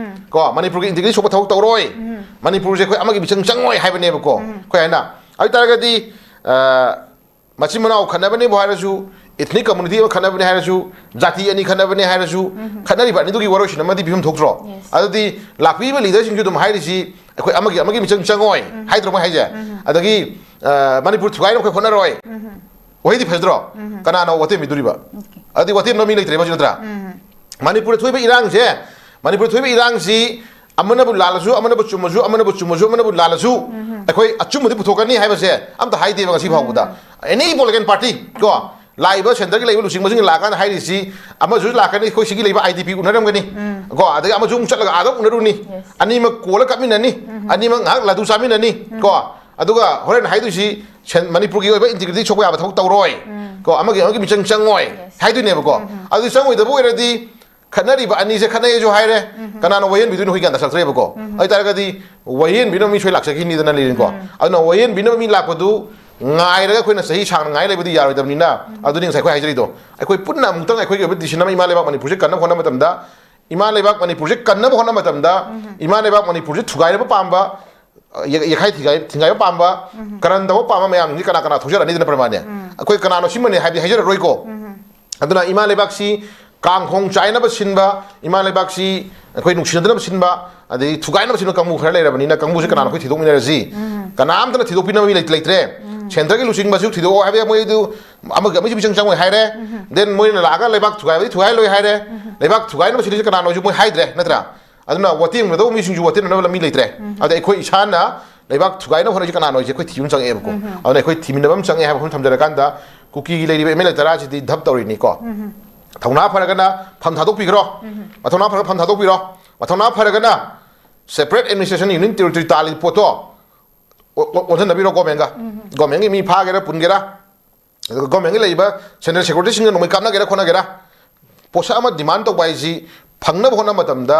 ꯀꯣ, ꯃꯅꯤꯄꯨꯔꯒꯤ ꯏꯟꯇꯤꯒ꯭ꯔꯤꯇꯤ ꯁꯣꯛꯄ ꯊꯕꯛ ꯇꯧꯔꯣꯏ, ꯃꯅꯤꯄꯨꯔꯁꯦ ꯑꯩꯈꯣꯏ ꯑꯃꯒꯤ ꯃꯤꯆꯪ ꯆꯪꯉꯣꯏ ꯍꯥꯏꯕꯅꯦꯕꯀꯣ꯫ ꯑꯩꯈꯣꯏ ꯍꯥꯏꯅ ꯑꯗꯨ ꯑꯣꯏꯇꯥꯔꯒꯗꯤ, ꯑ, ꯃꯆꯤꯟ ꯃꯅꯥꯎ ꯈꯠꯅꯕꯅꯦꯕꯨ ꯍꯥꯏꯔꯁꯨ, ꯏꯊꯅꯤꯛ ꯀꯝꯃꯨꯅꯤꯇꯤ ꯑꯃ ꯈꯠꯅꯕꯅꯦ ꯍꯥꯏꯔꯁꯨ, ꯖꯥꯇꯤ ꯑꯅꯤ ꯈꯠꯅꯕꯅꯦ ꯍꯥꯏꯔꯁꯨ, ꯈꯠꯅꯔꯤꯕ ꯑꯅꯤꯗꯨꯒꯤ ꯋꯥꯔꯣꯏꯁꯤꯟ ꯑꯃꯗꯤ ꯄꯤꯐꯝ ꯊꯣꯛꯇ꯭ꯔꯣ? ꯑꯗꯨꯗꯤ ꯂꯥꯛꯄꯤꯔꯤꯕ ꯂꯤꯗꯔꯁꯤꯡꯁꯨ ꯑꯗꯨꯝ ꯍꯥꯏꯔꯤꯁꯤ, "ꯑꯩꯈꯣꯏ ꯑꯃꯒꯤ, ꯑꯃꯒꯤ ꯃꯤꯆꯪ ꯆꯪꯉꯣꯏ" ꯍꯥꯏꯗ꯭ꯔꯣ ꯃꯣꯏ ꯍꯥꯏꯁꯦ? ꯑꯗꯒꯤ, ꯑ, "ꯃꯅꯤꯄꯨꯔ ꯊꯨꯒꯥꯏꯅꯕ ꯑꯩꯈꯣꯏ ꯍꯣꯠꯅꯔꯣꯏ"꯫ ꯋꯥꯍꯩꯗꯤ ꯐꯖꯗ꯭ꯔꯣ? ꯀꯅꯥꯅꯣ ꯋꯥꯇꯦꯝꯕꯤꯗꯣꯔꯤꯕ? ꯑꯗꯨꯗꯤ ꯋꯥꯇꯦꯝꯅꯕ ꯃꯤ ꯂꯩꯇ꯭ꯔꯦꯕ ꯍꯧꯖꯤꯛ ꯅꯠꯇ꯭ꯔꯥ? ꯃꯅꯤꯄꯨꯔꯗ ꯊꯣꯛꯏꯕ ꯏꯔꯥꯡꯁꯦ, ꯃꯅꯤꯄꯨꯔꯗ ꯊꯣꯛꯏꯕ ꯏꯔꯥꯡꯁꯤ ꯑꯃꯅꯕꯨ ꯂꯥꯜꯂꯁꯨ, ꯑꯃꯅꯕꯨ ꯆꯨꯝꯃꯁꯨ, ꯑꯃꯅꯕꯨ ꯆꯨꯝꯃꯁꯨ, ꯑꯃꯅꯕꯨ ꯂꯥꯜꯂꯁꯨ, ꯑꯩꯈꯣꯏ ꯑꯆꯨꯝꯕꯗꯤ ꯄꯨꯊꯣꯛꯀꯅꯤ ꯍꯥꯏꯕꯁꯦ ꯑꯝꯇ ꯍꯥꯏꯗꯦꯕ ꯉꯁꯤ ꯐꯥꯎꯕꯗ꯫ Any political party ꯀꯣ, ꯂꯥꯛꯏꯕ ꯁꯦꯟꯇꯔꯒꯤ ꯂꯩꯕ ꯂꯨꯆꯤꯡꯕꯁꯤꯡ ꯂꯥꯛꯑꯀꯥꯟꯗ ꯍꯥꯏꯔꯤꯁꯤ, ꯑꯃꯁꯨ ꯂꯥꯛꯀꯅꯤ, ꯑꯩꯈꯣꯏ ꯁꯤꯒꯤ ꯂꯩꯕ ꯑꯥꯏ ꯗꯤ ꯄꯤ ꯎꯅꯔꯝꯒꯅꯤ, ꯀꯣ, ꯑꯗꯒꯤ ꯑꯃꯁꯨ ꯑꯃꯨꯛ ꯆꯠꯂꯒ ꯑꯥꯗ ꯑꯃꯨꯛ ꯎꯅꯔꯨꯅꯤ, ꯑꯅꯤꯃꯛ ꯀꯣꯜꯂ ꯀꯞꯃꯤꯟꯅꯅꯤ, ꯑꯅꯤꯃꯛ ꯉꯥꯏꯍꯥꯛ ꯂꯥꯗꯨ ꯆꯥꯃꯤꯟꯅꯅꯤ, ꯀꯣ, ꯑꯗꯨꯒ ꯍꯣꯔꯦꯟ ꯍꯥꯏꯗꯣꯏꯁꯤ, ꯁꯦꯟ-, ꯃꯅꯤꯄꯨꯔꯒꯤ ꯑꯣꯏꯕ ꯏꯟꯇꯤꯒ꯭ꯔꯤꯇꯤ ꯁꯣꯛꯄ ꯌꯥꯕ ꯊꯕꯛ ꯇꯧꯔꯣꯏ, ꯀꯣ, ꯑꯃꯒꯤ ꯑꯃꯒꯤ ꯃꯤꯆꯪ ꯆꯪꯉꯣꯏ ꯍꯥꯏꯗꯣꯏꯅꯦꯕꯀꯣ꯫ ꯑꯗꯨ ꯆꯪꯉꯣꯏꯗꯕ ꯑꯣꯏꯔꯗꯤ ꯈꯠꯅꯔꯤꯕ ꯑꯅꯤꯁꯦ ꯈꯠꯅꯩꯁꯨ ꯍꯥꯏꯔꯦ, ꯀꯅꯥꯅ ꯋꯥꯌꯦꯟꯕꯤꯗꯣꯏꯅꯣ ꯍꯧꯖꯤꯛ ꯒ꯭ꯌꯥꯟ ꯇꯥꯁꯜꯂꯛꯇ꯭ꯔꯦꯕꯀꯣ꯫ ꯑꯗꯨ ꯑꯣꯏꯇꯥꯔꯒꯗꯤ ꯋꯥꯌꯦꯟꯕꯤꯅꯕ ꯃꯤ ꯁꯣꯏ ꯂꯥꯛꯆꯈꯤꯅꯤꯗꯅ ꯂꯩꯔꯤꯅꯤꯀꯣ꯫ ꯑꯗꯨꯅ ꯋꯥꯌꯦꯟꯕꯤꯅꯕ ꯃꯤ ꯂꯥꯛꯄꯗꯨ ꯉꯥꯏꯔꯒ ꯑꯩꯈꯣꯏꯅ ꯆꯍꯤ ꯁꯥꯡꯅ ꯉꯥꯏ ꯂꯩꯕꯗꯤ ꯌꯥꯔꯣꯏꯗꯕꯅꯤꯅ, ꯑꯗꯨꯅꯤ ꯉꯁꯥꯏ ꯑꯩꯈꯣꯏ ꯍꯥꯏꯖꯔꯤꯗꯣ, ꯑꯩꯈꯣꯏ ꯄꯨꯟꯅ ꯑꯃꯨꯛꯇꯪ ꯑꯩꯈꯣꯏꯒꯤ ꯑꯣꯏꯕ ꯗꯤꯁꯤꯖꯟ ꯑꯃ ꯏꯃꯥ ꯂꯩꯕꯥꯛ ꯃꯅꯤꯄꯨꯔꯁꯦ ꯀꯟꯅꯕ ꯍꯣꯠꯅꯕ ꯃꯇꯝꯗ, ꯏꯃꯥ ꯂꯩꯕꯥꯛ ꯃꯅꯤꯄꯨꯔꯁꯦ ꯀꯟꯅꯕ ꯍꯣꯠꯅꯕ ꯃꯇꯝꯗ, ꯏꯃꯥ ꯂꯩꯕꯥꯛ ꯃꯅꯤꯄꯨꯔꯁꯦ ꯊꯨꯒꯥꯏꯅꯕ ꯄꯥꯝꯕ, ꯌꯦ-, ꯌꯦꯛꯈꯥꯏ ꯊꯤꯒꯥꯏ-, ꯊꯤꯡꯒꯥꯏꯕ ꯄꯥꯝꯕ, ꯀꯔꯟ ꯇꯧꯕ ꯄꯥꯝꯕ ꯃꯌꯥꯝꯁꯤꯡꯁꯤ ꯀꯅꯥ ꯀꯅꯥ ꯊꯣꯛꯆꯔꯛꯑꯅꯤꯗꯅ ꯄ꯭ꯔꯃꯥꯅꯦ? ꯑꯩꯈꯣꯏ ꯀꯅꯥꯅꯣ ꯁꯤꯃꯅꯦ ꯍꯥꯏꯕꯗꯤ ꯍꯥꯏꯖꯔꯔꯣꯏꯀꯣ꯫ ꯑꯗꯨꯅ ꯏꯃꯥ ꯂꯩꯕꯥꯛꯁꯤ ꯀꯥꯡꯈꯣꯡ ꯆꯥꯏꯅꯕ ꯁꯤꯟꯕ, ꯏꯃꯥ ꯂꯩꯕꯥꯛꯁꯤ ꯑꯩꯈꯣꯏ ꯅꯨꯡꯁꯤꯅꯗꯅꯕ ꯁꯤꯟꯕ, ꯑꯗꯩ ꯊꯨꯒꯥꯏꯅꯕ ꯁꯤꯟꯕ ꯀꯥꯡꯕꯨ ꯈꯔ ꯂꯩꯔꯕꯅꯤꯅ, ꯀꯥꯡꯕꯨꯁꯦ ꯀꯅꯥꯅꯣ ꯑꯩꯈꯣꯏ ꯊꯤꯗꯣꯛꯃꯤꯟꯅꯔꯁꯤ꯫ ꯀꯅꯥꯝꯇꯅ ꯊꯤꯗꯣꯛꯄꯤꯅꯕ ꯃꯤ ꯂꯩ-, ꯂꯩꯇ꯭ꯔꯦ꯫ ꯁꯦꯟꯇꯔꯒꯤ ꯂꯨꯆꯤꯡꯕꯁꯨ ꯊꯤꯗꯣꯛꯑꯣ ꯍꯥꯏꯕ ꯃꯣꯏꯗꯨ ꯑꯃꯒ ꯑꯃꯒꯤ ꯃꯤꯆꯪ ꯆꯪꯉꯣꯏ ꯍꯥꯏꯔꯦ꯫ ꯗꯦꯟ ꯃꯣꯏꯅ ꯂꯥꯛꯑꯒ ꯂꯩꯕꯥꯛ ꯊꯨꯒꯥꯏꯕꯗꯤ ꯊꯨꯒꯥꯏꯍꯜꯂꯣꯏ ꯍꯥꯏꯔꯦ꯫ ꯂꯩꯕꯥꯛ ꯊꯨꯒꯥꯏꯅꯕ ꯁꯤꯟꯂꯤꯁꯦ ꯀꯅꯥꯅꯣꯁꯨ ꯃꯣꯏ ꯍꯥꯏꯗ꯭ꯔꯦ, ꯅꯠꯇ꯭ꯔꯥ? ꯑꯗꯨꯅ ꯋꯥꯇꯦꯝꯒꯗꯧꯕ ꯃꯤꯁꯤꯡꯁꯨ ꯋꯥꯇꯦꯝꯅꯅꯕ ꯂꯝꯕꯤ ꯂꯩꯇ꯭ꯔꯦ꯫ ꯑꯗ ꯑꯩꯈꯣꯏ ꯏꯁꯥꯅ ꯂꯩꯕꯥꯛ ꯊꯨꯒꯥꯏꯅꯕ ꯍꯣꯠꯅꯔꯤꯁꯦ ꯀꯅꯥꯅꯣ ꯍꯥꯏꯁꯦ ꯑꯩꯈꯣꯏ ꯊꯤꯕ ꯑꯃ ꯆꯪꯉꯛꯑꯦꯕꯀꯣ꯫ ꯑꯗꯨꯅ ꯑꯩꯈꯣꯏ ꯊꯤꯃꯤꯟꯅꯕ ꯑꯃ ꯆꯪꯉꯛꯑꯦ ꯍꯥꯏꯕ ꯋꯥꯐꯝ ꯊꯝꯖꯔꯀꯥꯟꯗ, ꯀꯨꯀꯤꯒꯤ ꯂꯩꯔꯤꯕ ꯑꯦꯝ ꯑꯦꯜ ꯑꯦ ꯇꯔꯥꯁꯤꯗꯤ ꯙꯞ ꯇꯧꯔꯤꯅꯤꯀꯣ꯫ ꯃꯊꯧꯅꯥ ꯐꯔꯒꯅ ꯐꯝ ꯊꯥꯗꯣꯛꯄꯤꯈ꯭ꯔꯣ꯫ ꯃꯊꯧꯅꯥ ꯐꯔꯒ ꯐꯝ ꯊꯥꯗꯣꯛꯄꯤꯔꯣ꯫ ꯃꯊꯧꯅꯥ ꯐꯔꯒꯅ separate administration, union territory ꯇꯥꯜꯂꯤ ꯄꯣꯠꯇꯣ ꯑꯣ-, ꯑꯣ-, ꯑꯣꯟꯁꯤꯟꯅꯕꯤꯔꯣ ꯒꯣꯔꯃꯦꯟꯒ꯫ ꯒꯣꯔꯃꯦꯟꯒꯤ ꯃꯤ ꯐꯥꯒꯦꯔꯥ ꯄꯨꯟꯒꯦꯔꯥ, ꯑꯗꯨꯒ ꯒꯣꯔꯃꯦꯟꯒꯤ ꯂꯩꯔꯤꯕ ꯁꯦꯟꯇ꯭ꯔꯦꯜ ꯁꯦꯀ꯭ꯌꯨꯔꯤꯇꯤꯁꯤꯡꯅ ꯅꯣꯡꯃꯩ ꯀꯥꯞꯅꯒꯦꯔꯥ ꯈꯣꯠꯅꯒꯦꯔꯥ, ꯄꯣꯠꯁꯛ ꯑꯃ ꯗꯤꯃꯥꯟ ꯇꯧꯕ ꯍꯥꯏꯁꯤ ꯐꯪꯅꯕ ꯍꯣꯠꯅꯕ ꯃꯇꯝꯗ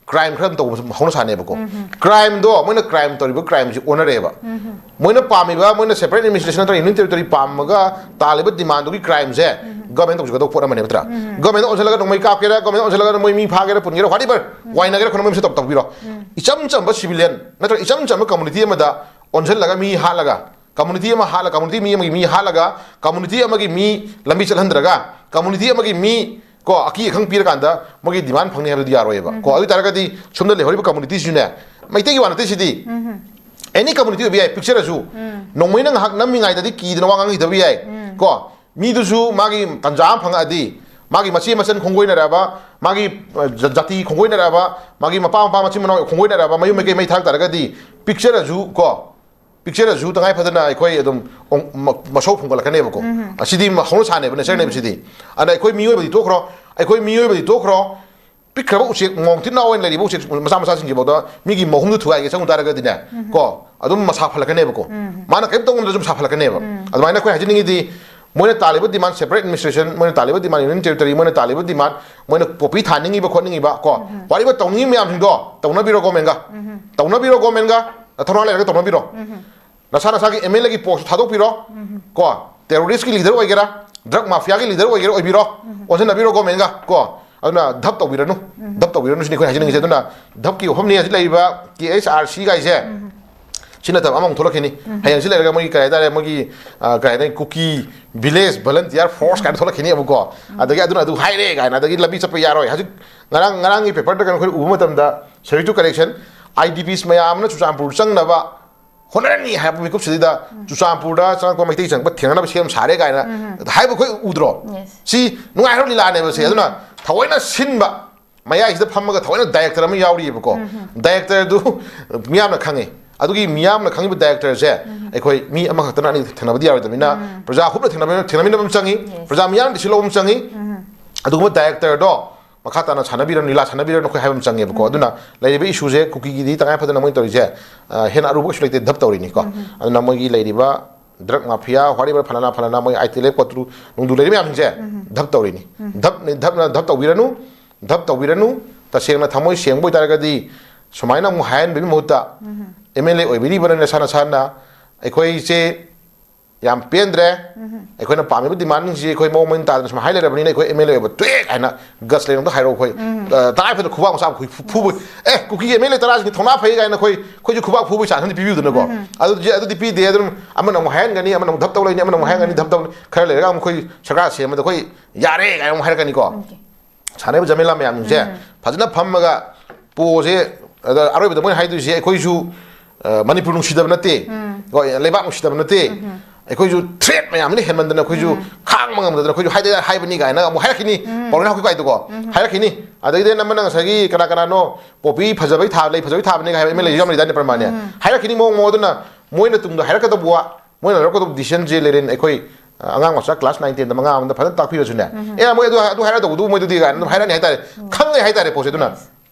ꯀ꯭ꯔꯥꯏꯝ ꯈꯔ ꯑꯗꯨꯝ ꯇꯧꯕ ꯍꯧꯅ ꯁꯥꯅꯦꯕꯀꯣ꯫ ꯀ꯭ꯔꯥꯏꯝꯗꯣ, ꯃꯣꯏꯅ ꯀ꯭ꯔꯥꯏꯝ ꯇꯧꯔꯤꯕ ꯀ꯭ꯔꯥꯏꯝꯁꯤ ꯑꯣꯟꯅꯔꯦꯕ꯫ ꯃꯣꯏꯅ ꯄꯥꯝꯃꯤꯕ, ꯃꯣꯏꯅ separate administration ꯅꯠꯇ꯭ꯔꯒ union territory ꯄꯥꯝꯃꯒ ꯇꯥꯜꯂꯤꯕ ꯗꯤꯃꯥꯟꯗꯨꯒꯤ ꯀ꯭ꯔꯥꯏꯝꯁꯦ ꯒꯣꯔꯃꯦꯟ ꯇꯧꯖꯒꯗꯧꯕ ꯄꯣꯠ ꯑꯃꯅꯦꯕ, ꯅꯠꯇ꯭ꯔꯥ? ꯒꯣꯔꯃꯦꯟ ꯑꯣꯟꯁꯤꯜꯂꯒ ꯅꯣꯡꯃꯩ ꯀꯥꯞꯀꯦꯔꯥ, ꯒꯣꯔꯃꯦꯟ ꯑꯣꯟꯁꯤꯜꯂꯒ ꯃꯣꯏ ꯃꯤ ꯐꯥꯒꯦꯔꯥ ꯄꯨꯟꯒꯦꯔꯥ, whatever, ꯋꯥꯏꯅꯒꯦꯔꯥ ꯈꯣꯠꯅ ꯃꯣꯏ ꯃꯁꯤ ꯇꯧ-, ꯇꯧꯕꯤꯔꯣ꯫ ꯏꯆꯝ ꯆꯝꯕ civilian ꯅꯠꯇ꯭ꯔꯒ ꯏꯆꯝ ꯆꯝꯕ community ꯑꯃꯗ ꯑꯣꯟꯁꯤꯜꯂꯒ ꯃꯤ ꯍꯥꯠꯂꯒ, community ꯑꯃ ꯍꯥꯠꯂ, community ꯃꯤ ꯑꯃꯒꯤ ꯃꯤ ꯍꯥꯠꯂꯒ, community ꯑꯃꯒꯤ ꯃꯤ ꯂꯝꯕꯤ ꯆꯠꯍꯟꯗ꯭ꯔꯒ, community ꯑꯃꯒꯤ ꯃꯤ, ꯀꯣ, ꯑꯀꯤ ꯑꯈꯪ ꯄꯤꯔꯀꯥꯟꯗ ꯃꯣꯏꯒꯤ ꯗꯤꯃꯥꯟ ꯐꯪꯅꯤ ꯍꯥꯏꯕꯗꯨꯗꯤ ꯌꯥꯔꯣꯏꯕ꯫ ꯀꯣ, ꯑꯗꯨ ꯑꯣꯏ ꯇꯥꯔꯒꯗꯤ ꯁꯣꯝꯗ ꯂꯩꯍꯧꯔꯤꯕ community ꯁꯤꯁꯨꯅꯦ, ꯃꯩꯇꯩꯒꯤ ꯋꯥ ꯅꯠꯇꯦ ꯁꯤꯗꯤ, any community ꯑꯣꯏꯕ ꯌꯥꯏ, ꯄꯤꯛꯆꯔꯁꯨ꯫ ꯅꯣꯡꯃꯩꯅ ꯉꯥꯏꯍꯥꯛ ꯅꯝꯃꯤꯉꯩꯗꯗꯤ ꯀꯤꯗꯅ ꯋꯥ ꯉꯥꯡꯈꯤꯗꯕ ꯌꯥꯏ꯫ ꯀꯣ, ꯃꯤꯗꯨꯁꯨ ꯃꯥꯒꯤ ꯇꯟꯖꯥ ꯑꯃ ꯐꯪꯉꯛꯑꯗꯤ, ꯃꯥꯒꯤ ꯃꯆꯦ ꯃꯆꯟ ꯈꯣꯡꯒꯣꯏꯅꯔꯛꯑꯕ, ꯃꯥꯒꯤ, ꯑ, ꯖ-, ꯖꯥꯇꯤ ꯈꯣꯡꯒꯣꯏꯅꯔꯛꯑꯕ, ꯃꯥꯒꯤ ꯃꯄꯥ ꯃꯄꯥ ꯃꯆꯤꯟ ꯃꯅꯥꯎ ꯈꯣꯡꯒꯣꯏꯅꯔꯛꯑꯕ, ꯃꯌꯨꯝ ꯃꯩꯀꯩ ꯃꯩ ꯊꯥꯔꯛ ꯇꯥꯔꯒꯗꯤ, ꯄꯤꯛꯆꯔꯁꯨ, ꯀꯣ, ꯄꯤꯛꯆꯔꯁꯨ ꯇꯉꯥꯏ ꯐꯗꯅ ꯑꯩꯈꯣꯏ ꯑꯗꯨꯝ ꯃꯁꯧ ꯐꯨꯝꯒꯠꯂꯛꯀꯅꯦꯕꯀꯣ꯫ ꯑꯁꯤꯗꯤ ꯍꯧꯅ ꯁꯥꯅꯦꯕ, ꯅꯦꯆꯔꯅꯦꯕ ꯁꯤꯗꯤ꯫ ꯑꯗ ꯑꯩꯈꯣꯏ ꯃꯤꯑꯣꯏꯕꯗꯤ ꯇꯣꯛꯈ꯭ꯔꯣ, ꯑꯩꯈꯣꯏ ꯃꯤꯑꯣꯏꯕꯗꯤ ꯇꯣꯛꯈ꯭ꯔꯣ, ꯄꯤꯛꯈ꯭ꯔꯕ ꯎꯆꯦꯛ ꯃꯣꯡꯊꯤꯠ ꯅꯥ ꯑꯣꯏꯅ ꯂꯩꯔꯤꯕ ꯎꯆꯦꯛ ꯃꯆꯥ ꯃꯆꯥꯁꯤꯡꯁꯤꯐꯥꯎꯗ ꯃꯤꯒꯤ ꯃꯍꯨꯝꯗꯨ ꯊꯨꯒꯥꯏꯒꯦ ꯆꯪꯉꯨ ꯇꯥꯔꯒꯗꯤꯅꯦ, ꯀꯣ, ꯑꯗꯨꯝ ꯃꯁꯥ ꯐꯠꯂꯛꯀꯅꯦꯕꯀꯣ꯫ ꯃꯥꯅ ꯀꯔꯤꯝ ꯇꯧ ꯉꯝꯗ꯭ꯔꯁꯨ ꯃꯁꯥ ꯐꯠꯂꯛꯀꯅꯦꯕ꯫ ꯑꯗꯨꯃꯥꯏꯅ ꯑꯩꯈꯣꯏ ꯍꯥꯏꯖꯅꯤꯡꯉꯤꯗꯤ, ꯃꯣꯏꯅ ꯇꯥꯜꯂꯤꯕ demand separate administration, ꯃꯣꯏꯅ ꯇꯥꯜꯂꯤꯕ demand union territory, ꯃꯣꯏꯅ ꯇꯥꯜꯂꯤꯕ demand, ꯃꯣꯏꯅ poppy ꯊꯥꯅꯤꯡꯉꯤꯕ ꯈꯣꯠꯅꯤꯡꯉꯤꯕ ꯀꯣ, ꯋꯥꯔꯤꯕ ꯇꯧꯅꯤꯡꯉꯤꯕ ꯃꯌꯥꯝꯁꯤꯡꯗꯣ ꯇꯧꯅꯕꯤꯔꯣ government ꯒ꯫ ꯇꯧꯅꯕꯤꯔꯣ government ꯒ꯫ ꯅꯊꯧꯅꯥ ꯂꯩꯔꯒ ꯇꯧꯅꯕꯤꯔꯣ꯫ ꯅꯁꯥ ꯅꯁꯥꯒꯤ M L A ꯒꯤ post ꯊꯥꯗꯣꯛꯄꯤꯔꯣ꯫ ꯀꯣ, terrorist ꯀꯤ leader ꯑꯣꯏꯒꯦꯔꯥ, drug mafia ꯒꯤ leader ꯑꯣꯏꯒꯦꯔꯥ ꯑꯣꯏꯕꯤꯔꯣ, ꯑꯣꯟꯁꯤꯟꯅꯕꯤꯔꯣ government ꯒ꯫ ꯀꯣ, ꯑꯗꯨꯅ ꯙꯞ ꯇꯧꯕꯤꯔꯅꯨ꯫ ꯙꯞ ꯇꯧꯕꯤꯔꯅꯨ ꯁꯤꯅꯤ ꯑꯩꯈꯣꯏ ꯍꯥꯏꯖꯅꯤꯡꯉꯤꯁꯦ꯫ ꯑꯗꯨꯅ ꯙꯞꯀꯤ ꯋꯥꯐꯝꯅꯤ ꯍꯧꯖꯤꯛ ꯂꯩꯔꯤꯕ K H R C ꯒꯥꯏꯁꯦ꯫ ꯁꯤ ꯅꯠꯇꯕ ꯑꯃꯃꯨꯛ ꯊꯣꯛꯂꯛꯈꯤꯅꯤ꯫ ꯍꯌꯦꯡ ꯁꯤ ꯂꯩꯔꯒ ꯃꯣꯏꯒꯤ ꯀꯔꯤ ꯍꯥꯏꯇꯥꯔꯦ, ꯃꯣꯏꯒꯤ, ꯑ, ꯀꯔꯤ ꯍꯥꯏꯇꯥꯔꯦ, ꯀꯨꯀꯤ village volunteer force ꯀꯥꯏꯅ ꯊꯣꯛꯂꯛꯈꯤꯅꯦꯕꯀꯣ꯫ ꯑꯗꯒꯤ ꯑꯗꯨꯅ ꯑꯗꯨ ꯍꯥꯏꯔꯦ ꯀꯥꯏꯅ, ꯑꯗꯒꯤ ꯂꯝꯕꯤ ꯆꯠꯄ ꯌꯥꯔꯣꯏ꯫ ꯍꯧꯖꯤꯛ ꯉꯔꯥꯡ, ꯉꯔꯥꯡꯒꯤ paper ꯗ ꯀꯩꯅꯣ ꯑꯩꯈꯣꯏ ꯎꯕ ꯃꯇꯝꯗ, ꯁꯦꯔꯤꯇꯨ ꯀꯔꯦꯛꯁꯟ, I D Ps ꯃꯌꯥꯝ ꯑꯃꯅ ꯆꯨꯔꯆꯥꯟꯄꯨꯔ ꯆꯪꯅꯕ ꯍꯣꯠꯅꯔꯅꯤ ꯍꯥꯏꯕ ꯃꯤꯀꯨꯞꯁꯤꯗ, ꯆꯨꯔꯆꯥꯟꯄꯨꯔꯗ ꯆꯪꯉꯛꯄ ꯃꯩꯇꯩ ꯆꯪꯉꯛꯄ ꯊꯦꯡꯅꯅꯕ ꯁꯦꯝ ꯁꯥꯔꯦ ꯀꯥꯏꯅ ꯍꯥꯏꯕ ꯑꯩꯈꯣꯏ ꯎꯗ꯭ꯔꯣ? ꯁꯤ ꯅꯨꯡꯉꯥꯏꯈ꯭ꯔꯕ ꯂꯤꯂꯥꯅꯦꯕ ꯁꯦ꯫ ꯑꯗꯨꯅ ꯊꯑꯣꯏꯅ ꯁꯤꯟꯕ, ꯃꯌꯥꯏꯁꯤꯗ ꯐꯝꯃꯒ ꯊꯑꯣꯏꯅ director ꯑꯃ ꯌꯥꯎꯔꯤꯑꯕꯀꯣ꯫ Director ꯗꯨ ꯃꯤꯌꯥꯝꯅ ꯈꯪꯉꯤ꯫ ꯑꯗꯨꯒꯤ ꯃꯤꯌꯥꯝꯅ ꯈꯪꯉꯤꯕ director ꯁꯦ ꯑꯩꯈꯣꯏ ꯃꯤ ꯑꯃꯈꯛꯇꯅ ꯑꯅꯤ ꯊꯦꯡꯅꯕꯗꯤ ꯌꯥꯔꯣꯏꯗꯕꯅꯤꯅ, ꯄ꯭ꯔꯖꯥ ꯍꯨꯞꯅ ꯊꯦꯡꯅꯕ, ꯊꯦꯡꯅꯃꯤꯟꯅꯕ ꯑꯃ ꯆꯪꯉꯤ, ꯄ꯭ꯔꯖꯥ ꯃꯤꯌꯥꯝꯅ decision ꯂꯧꯕ ꯑꯃ ꯆꯪꯉꯤ꯫ ꯑꯗꯨꯒꯨꯝꯕ director ꯗꯣ ꯃꯈꯥ ꯇꯥꯅ ꯁꯥꯟꯅꯕꯤꯔꯅꯨ, ꯂꯤꯂꯥ ꯁꯥꯟꯅꯕꯤꯔꯅꯨ ꯑꯩꯈꯣꯏ ꯍꯥꯏꯕ ꯑꯃ ꯆꯪꯉꯦꯕꯀꯣ꯫ ꯑꯗꯨꯅ ꯂꯩꯔꯤꯕ issue ꯁꯦ ꯀꯨꯀꯤꯒꯤꯗꯤ ꯇꯉꯥꯏ ꯐꯗꯅ ꯃꯣꯏꯅ ꯇꯧꯔꯤꯁꯦ, ꯑ, ꯍꯦꯟꯅ ꯑꯔꯨꯕ ꯀꯩꯁꯨ ꯂꯩꯇꯦ, ꯙꯞ ꯇꯧꯔꯤꯅꯤꯀꯣ꯫ ꯑꯗꯨꯅ ꯃꯣꯏꯒꯤ ꯂꯩꯔꯤꯕ drug mafia, whatever, ꯐꯂꯥꯅꯥ ꯐꯂꯥꯅꯥ, ꯃꯣꯏ ꯑꯥꯏ ꯇꯤ ꯑꯦꯜ ꯑꯦꯐ ꯀꯣꯇ꯭ꯔꯨ ꯅꯨꯡꯗꯨ ꯂꯩꯔꯤ ꯃꯌꯥꯝꯁꯤꯡꯁꯦ ꯙꯞ ꯇꯧꯔꯤꯅꯤ꯫ ꯙꯞꯅꯤ, ꯙꯞꯅ, ꯙꯞ ꯇꯧꯕꯤꯔꯅꯨ, ꯙꯞ ꯇꯧꯕꯤꯔꯅꯨ꯫ ꯇꯁꯦꯡꯅ ꯊꯃꯣꯏ ꯁꯦꯡꯕ ꯑꯣꯏꯇꯥꯔꯒꯗꯤ ꯁꯨꯃꯥꯏꯅ ꯑꯃꯨꯛ ꯍꯥꯏꯍꯟꯕꯒꯤ ꯃꯍꯨꯠꯇ, M L A ꯑꯣꯏꯕꯤꯔꯤꯕꯅ ꯅꯁꯥ ꯅꯁꯥꯅ ꯑꯩꯈꯣꯏꯁꯦ ꯌꯥꯝ ꯄꯦꯟꯗ꯭ꯔꯦ, ꯑꯩꯈꯣꯏꯅ ꯄꯥꯝꯃꯤꯕ demandꯁꯤꯡꯁꯤ ꯑꯩꯈꯣꯏ ꯃꯑꯣꯡ ꯃꯔꯤꯟ ꯇꯥꯗꯅ ꯁꯨꯝ ꯍꯥꯏ ꯂꯩꯔꯕꯅꯤꯅ ꯑꯩꯈꯣꯏ M L A ꯑꯣꯏꯕ ꯇꯣꯛꯑꯦ ꯀꯥꯏꯅ guts ꯂꯩꯅ ꯑꯝꯇ ꯍꯥꯏꯔꯛꯑꯣ꯫ ꯑꯩꯈꯣꯏ, ꯑ, ꯇꯉꯥꯏ ꯐꯗꯅ ꯈꯨꯕꯥꯛ ꯃꯆꯥ ꯑꯃ ꯈꯨꯏ ꯐꯨ-, ꯐꯨꯕ, "ꯑꯦ, ꯀꯨꯀꯤ M L A ꯇꯔꯥꯁꯤꯡꯁꯤ ꯊꯧꯅꯥ ꯐꯩ" ꯀꯥꯏꯅ ꯑꯩꯈꯣꯏ, ꯑꯩꯈꯣꯏꯁꯨ ꯈꯨꯕꯥꯛ ꯐꯨꯕꯒꯤ chance ꯑꯃꯗꯤ ꯄꯤꯕꯤꯌꯨꯗꯅꯀꯣ꯫ ꯑꯗꯨꯗꯤ, ꯑꯗꯨꯗꯤ ꯄꯤꯗꯦ꯫ ꯑꯗꯨꯝ ꯑꯃꯅ ꯑꯃꯨꯛ ꯍꯥꯏꯍꯟꯒꯅꯤ, ꯑꯃꯅ ꯑꯃꯨꯛ ꯙꯞ ꯇꯧ ꯂꯩꯅꯤ, ꯑꯃꯅ ꯑꯃꯨꯛ ꯍꯥꯏꯍꯟꯒꯅꯤ, ꯙꯞ ꯇꯧꯅꯤ꯫ ꯈꯔ ꯂꯩꯔꯒ ꯑꯃꯨꯛ ꯑꯩꯈꯣꯏ ꯁꯔꯀꯥꯔ ꯁꯦꯝꯕꯗ ꯑꯩꯈꯣꯏ ꯌꯥꯔꯦ ꯀꯥꯏꯅ ꯑꯃꯨꯛ ꯍꯥꯏꯔꯛꯀꯅꯤꯀꯣ꯫ ꯁꯥꯟꯅꯔꯤꯕ ꯖꯃꯦꯂꯥ ꯃꯌꯥꯝꯁꯤꯡꯁꯦ ꯐꯖꯅ ꯐꯝꯃꯒ ꯄꯣꯁꯦ, ꯑꯗ ꯑꯔꯣꯏꯕꯗ ꯃꯣꯏꯅ ꯍꯥꯏꯗꯣꯏꯁꯦ, "ꯑꯩꯈꯣꯏꯁꯨ, ꯑ, ꯃꯅꯤꯄꯨꯔ ꯅꯨꯡꯁꯤꯗꯕ ꯅꯠꯇꯦ, ꯍꯣꯏ, ꯂꯩꯕꯥꯛ ꯅꯨꯡꯁꯤꯗꯕ ꯅꯠꯇꯦ, ꯑꯩꯈꯣꯏꯁꯨ threat ꯃꯌꯥꯝꯁꯤꯅ ꯍꯦꯟꯃꯟꯗꯅ ꯑꯩꯈꯣꯏꯁꯨ ꯈꯥꯡꯕ ꯉꯝꯗꯗꯅ ꯑꯩꯈꯣꯏꯁꯨ ꯍꯥꯏꯗ ꯍꯥꯏꯕꯅꯤ" ꯀꯥꯏꯅ ꯑꯃꯨꯛ ꯍꯥꯏꯔꯛꯈꯤꯅꯤ꯫ ꯄꯥꯎꯔꯩ ꯍꯥꯎꯀꯤ ꯀꯥꯏꯗꯀꯣ ꯍꯥꯏꯔꯛꯈꯤꯅꯤ꯫ ꯑꯗꯒꯤꯗꯤ ꯑꯃꯅ ꯉꯁꯥꯏꯒꯤ ꯀꯅꯥ ꯀꯅꯥꯅꯣ, "ꯄꯣꯄꯤ ꯐꯖꯕꯩ ꯊꯥ-, ꯂꯩ ꯐꯖꯕꯩ ꯊꯥꯕꯅꯤ" ꯍꯥꯏꯕ M L A ꯌꯥꯝ ꯂꯩꯗꯥꯏꯅꯦ, ꯄ꯭ꯔꯃꯥꯅꯦ? ꯍꯥꯏꯔꯛꯈꯤꯅꯤ ꯃꯑꯣꯡ ꯃꯑꯣꯡ꯫ ꯑꯗꯨꯅ ꯃꯣꯏꯅ ꯇꯨꯡꯗ ꯍꯥꯏꯔꯛꯀꯗꯕ ꯋꯥ, ꯃꯣꯏꯅ ꯂꯧꯔꯛꯀꯗꯕ decision ꯁꯦ ꯂꯩꯔꯦꯟ ꯑꯩꯈꯣꯏ, ꯑ, ꯑꯉꯥꯡ ꯃꯆꯥ class nine ten ꯗ ꯃꯉꯥ ꯑꯃꯗ ꯐꯖꯅ ꯇꯥꯛꯄꯤꯔꯁꯨꯅꯦ, "ꯑꯦ, ꯃꯣꯏ ꯑꯗꯨ, ꯑꯗꯨ ꯍꯥꯏꯔꯛꯇꯧꯕꯗꯨ ꯃꯣꯏꯗꯨꯗꯤ" ꯀꯥꯏꯅ ꯑꯗꯨꯝ ꯍꯥꯏꯔꯛꯑꯅꯤ ꯍꯥꯏꯇꯥꯔꯦ꯫ ꯈꯪꯉꯦ ꯍꯥꯏꯇꯥꯔꯦ ꯄꯣꯠꯁꯦ꯫ ꯑꯗꯨꯅ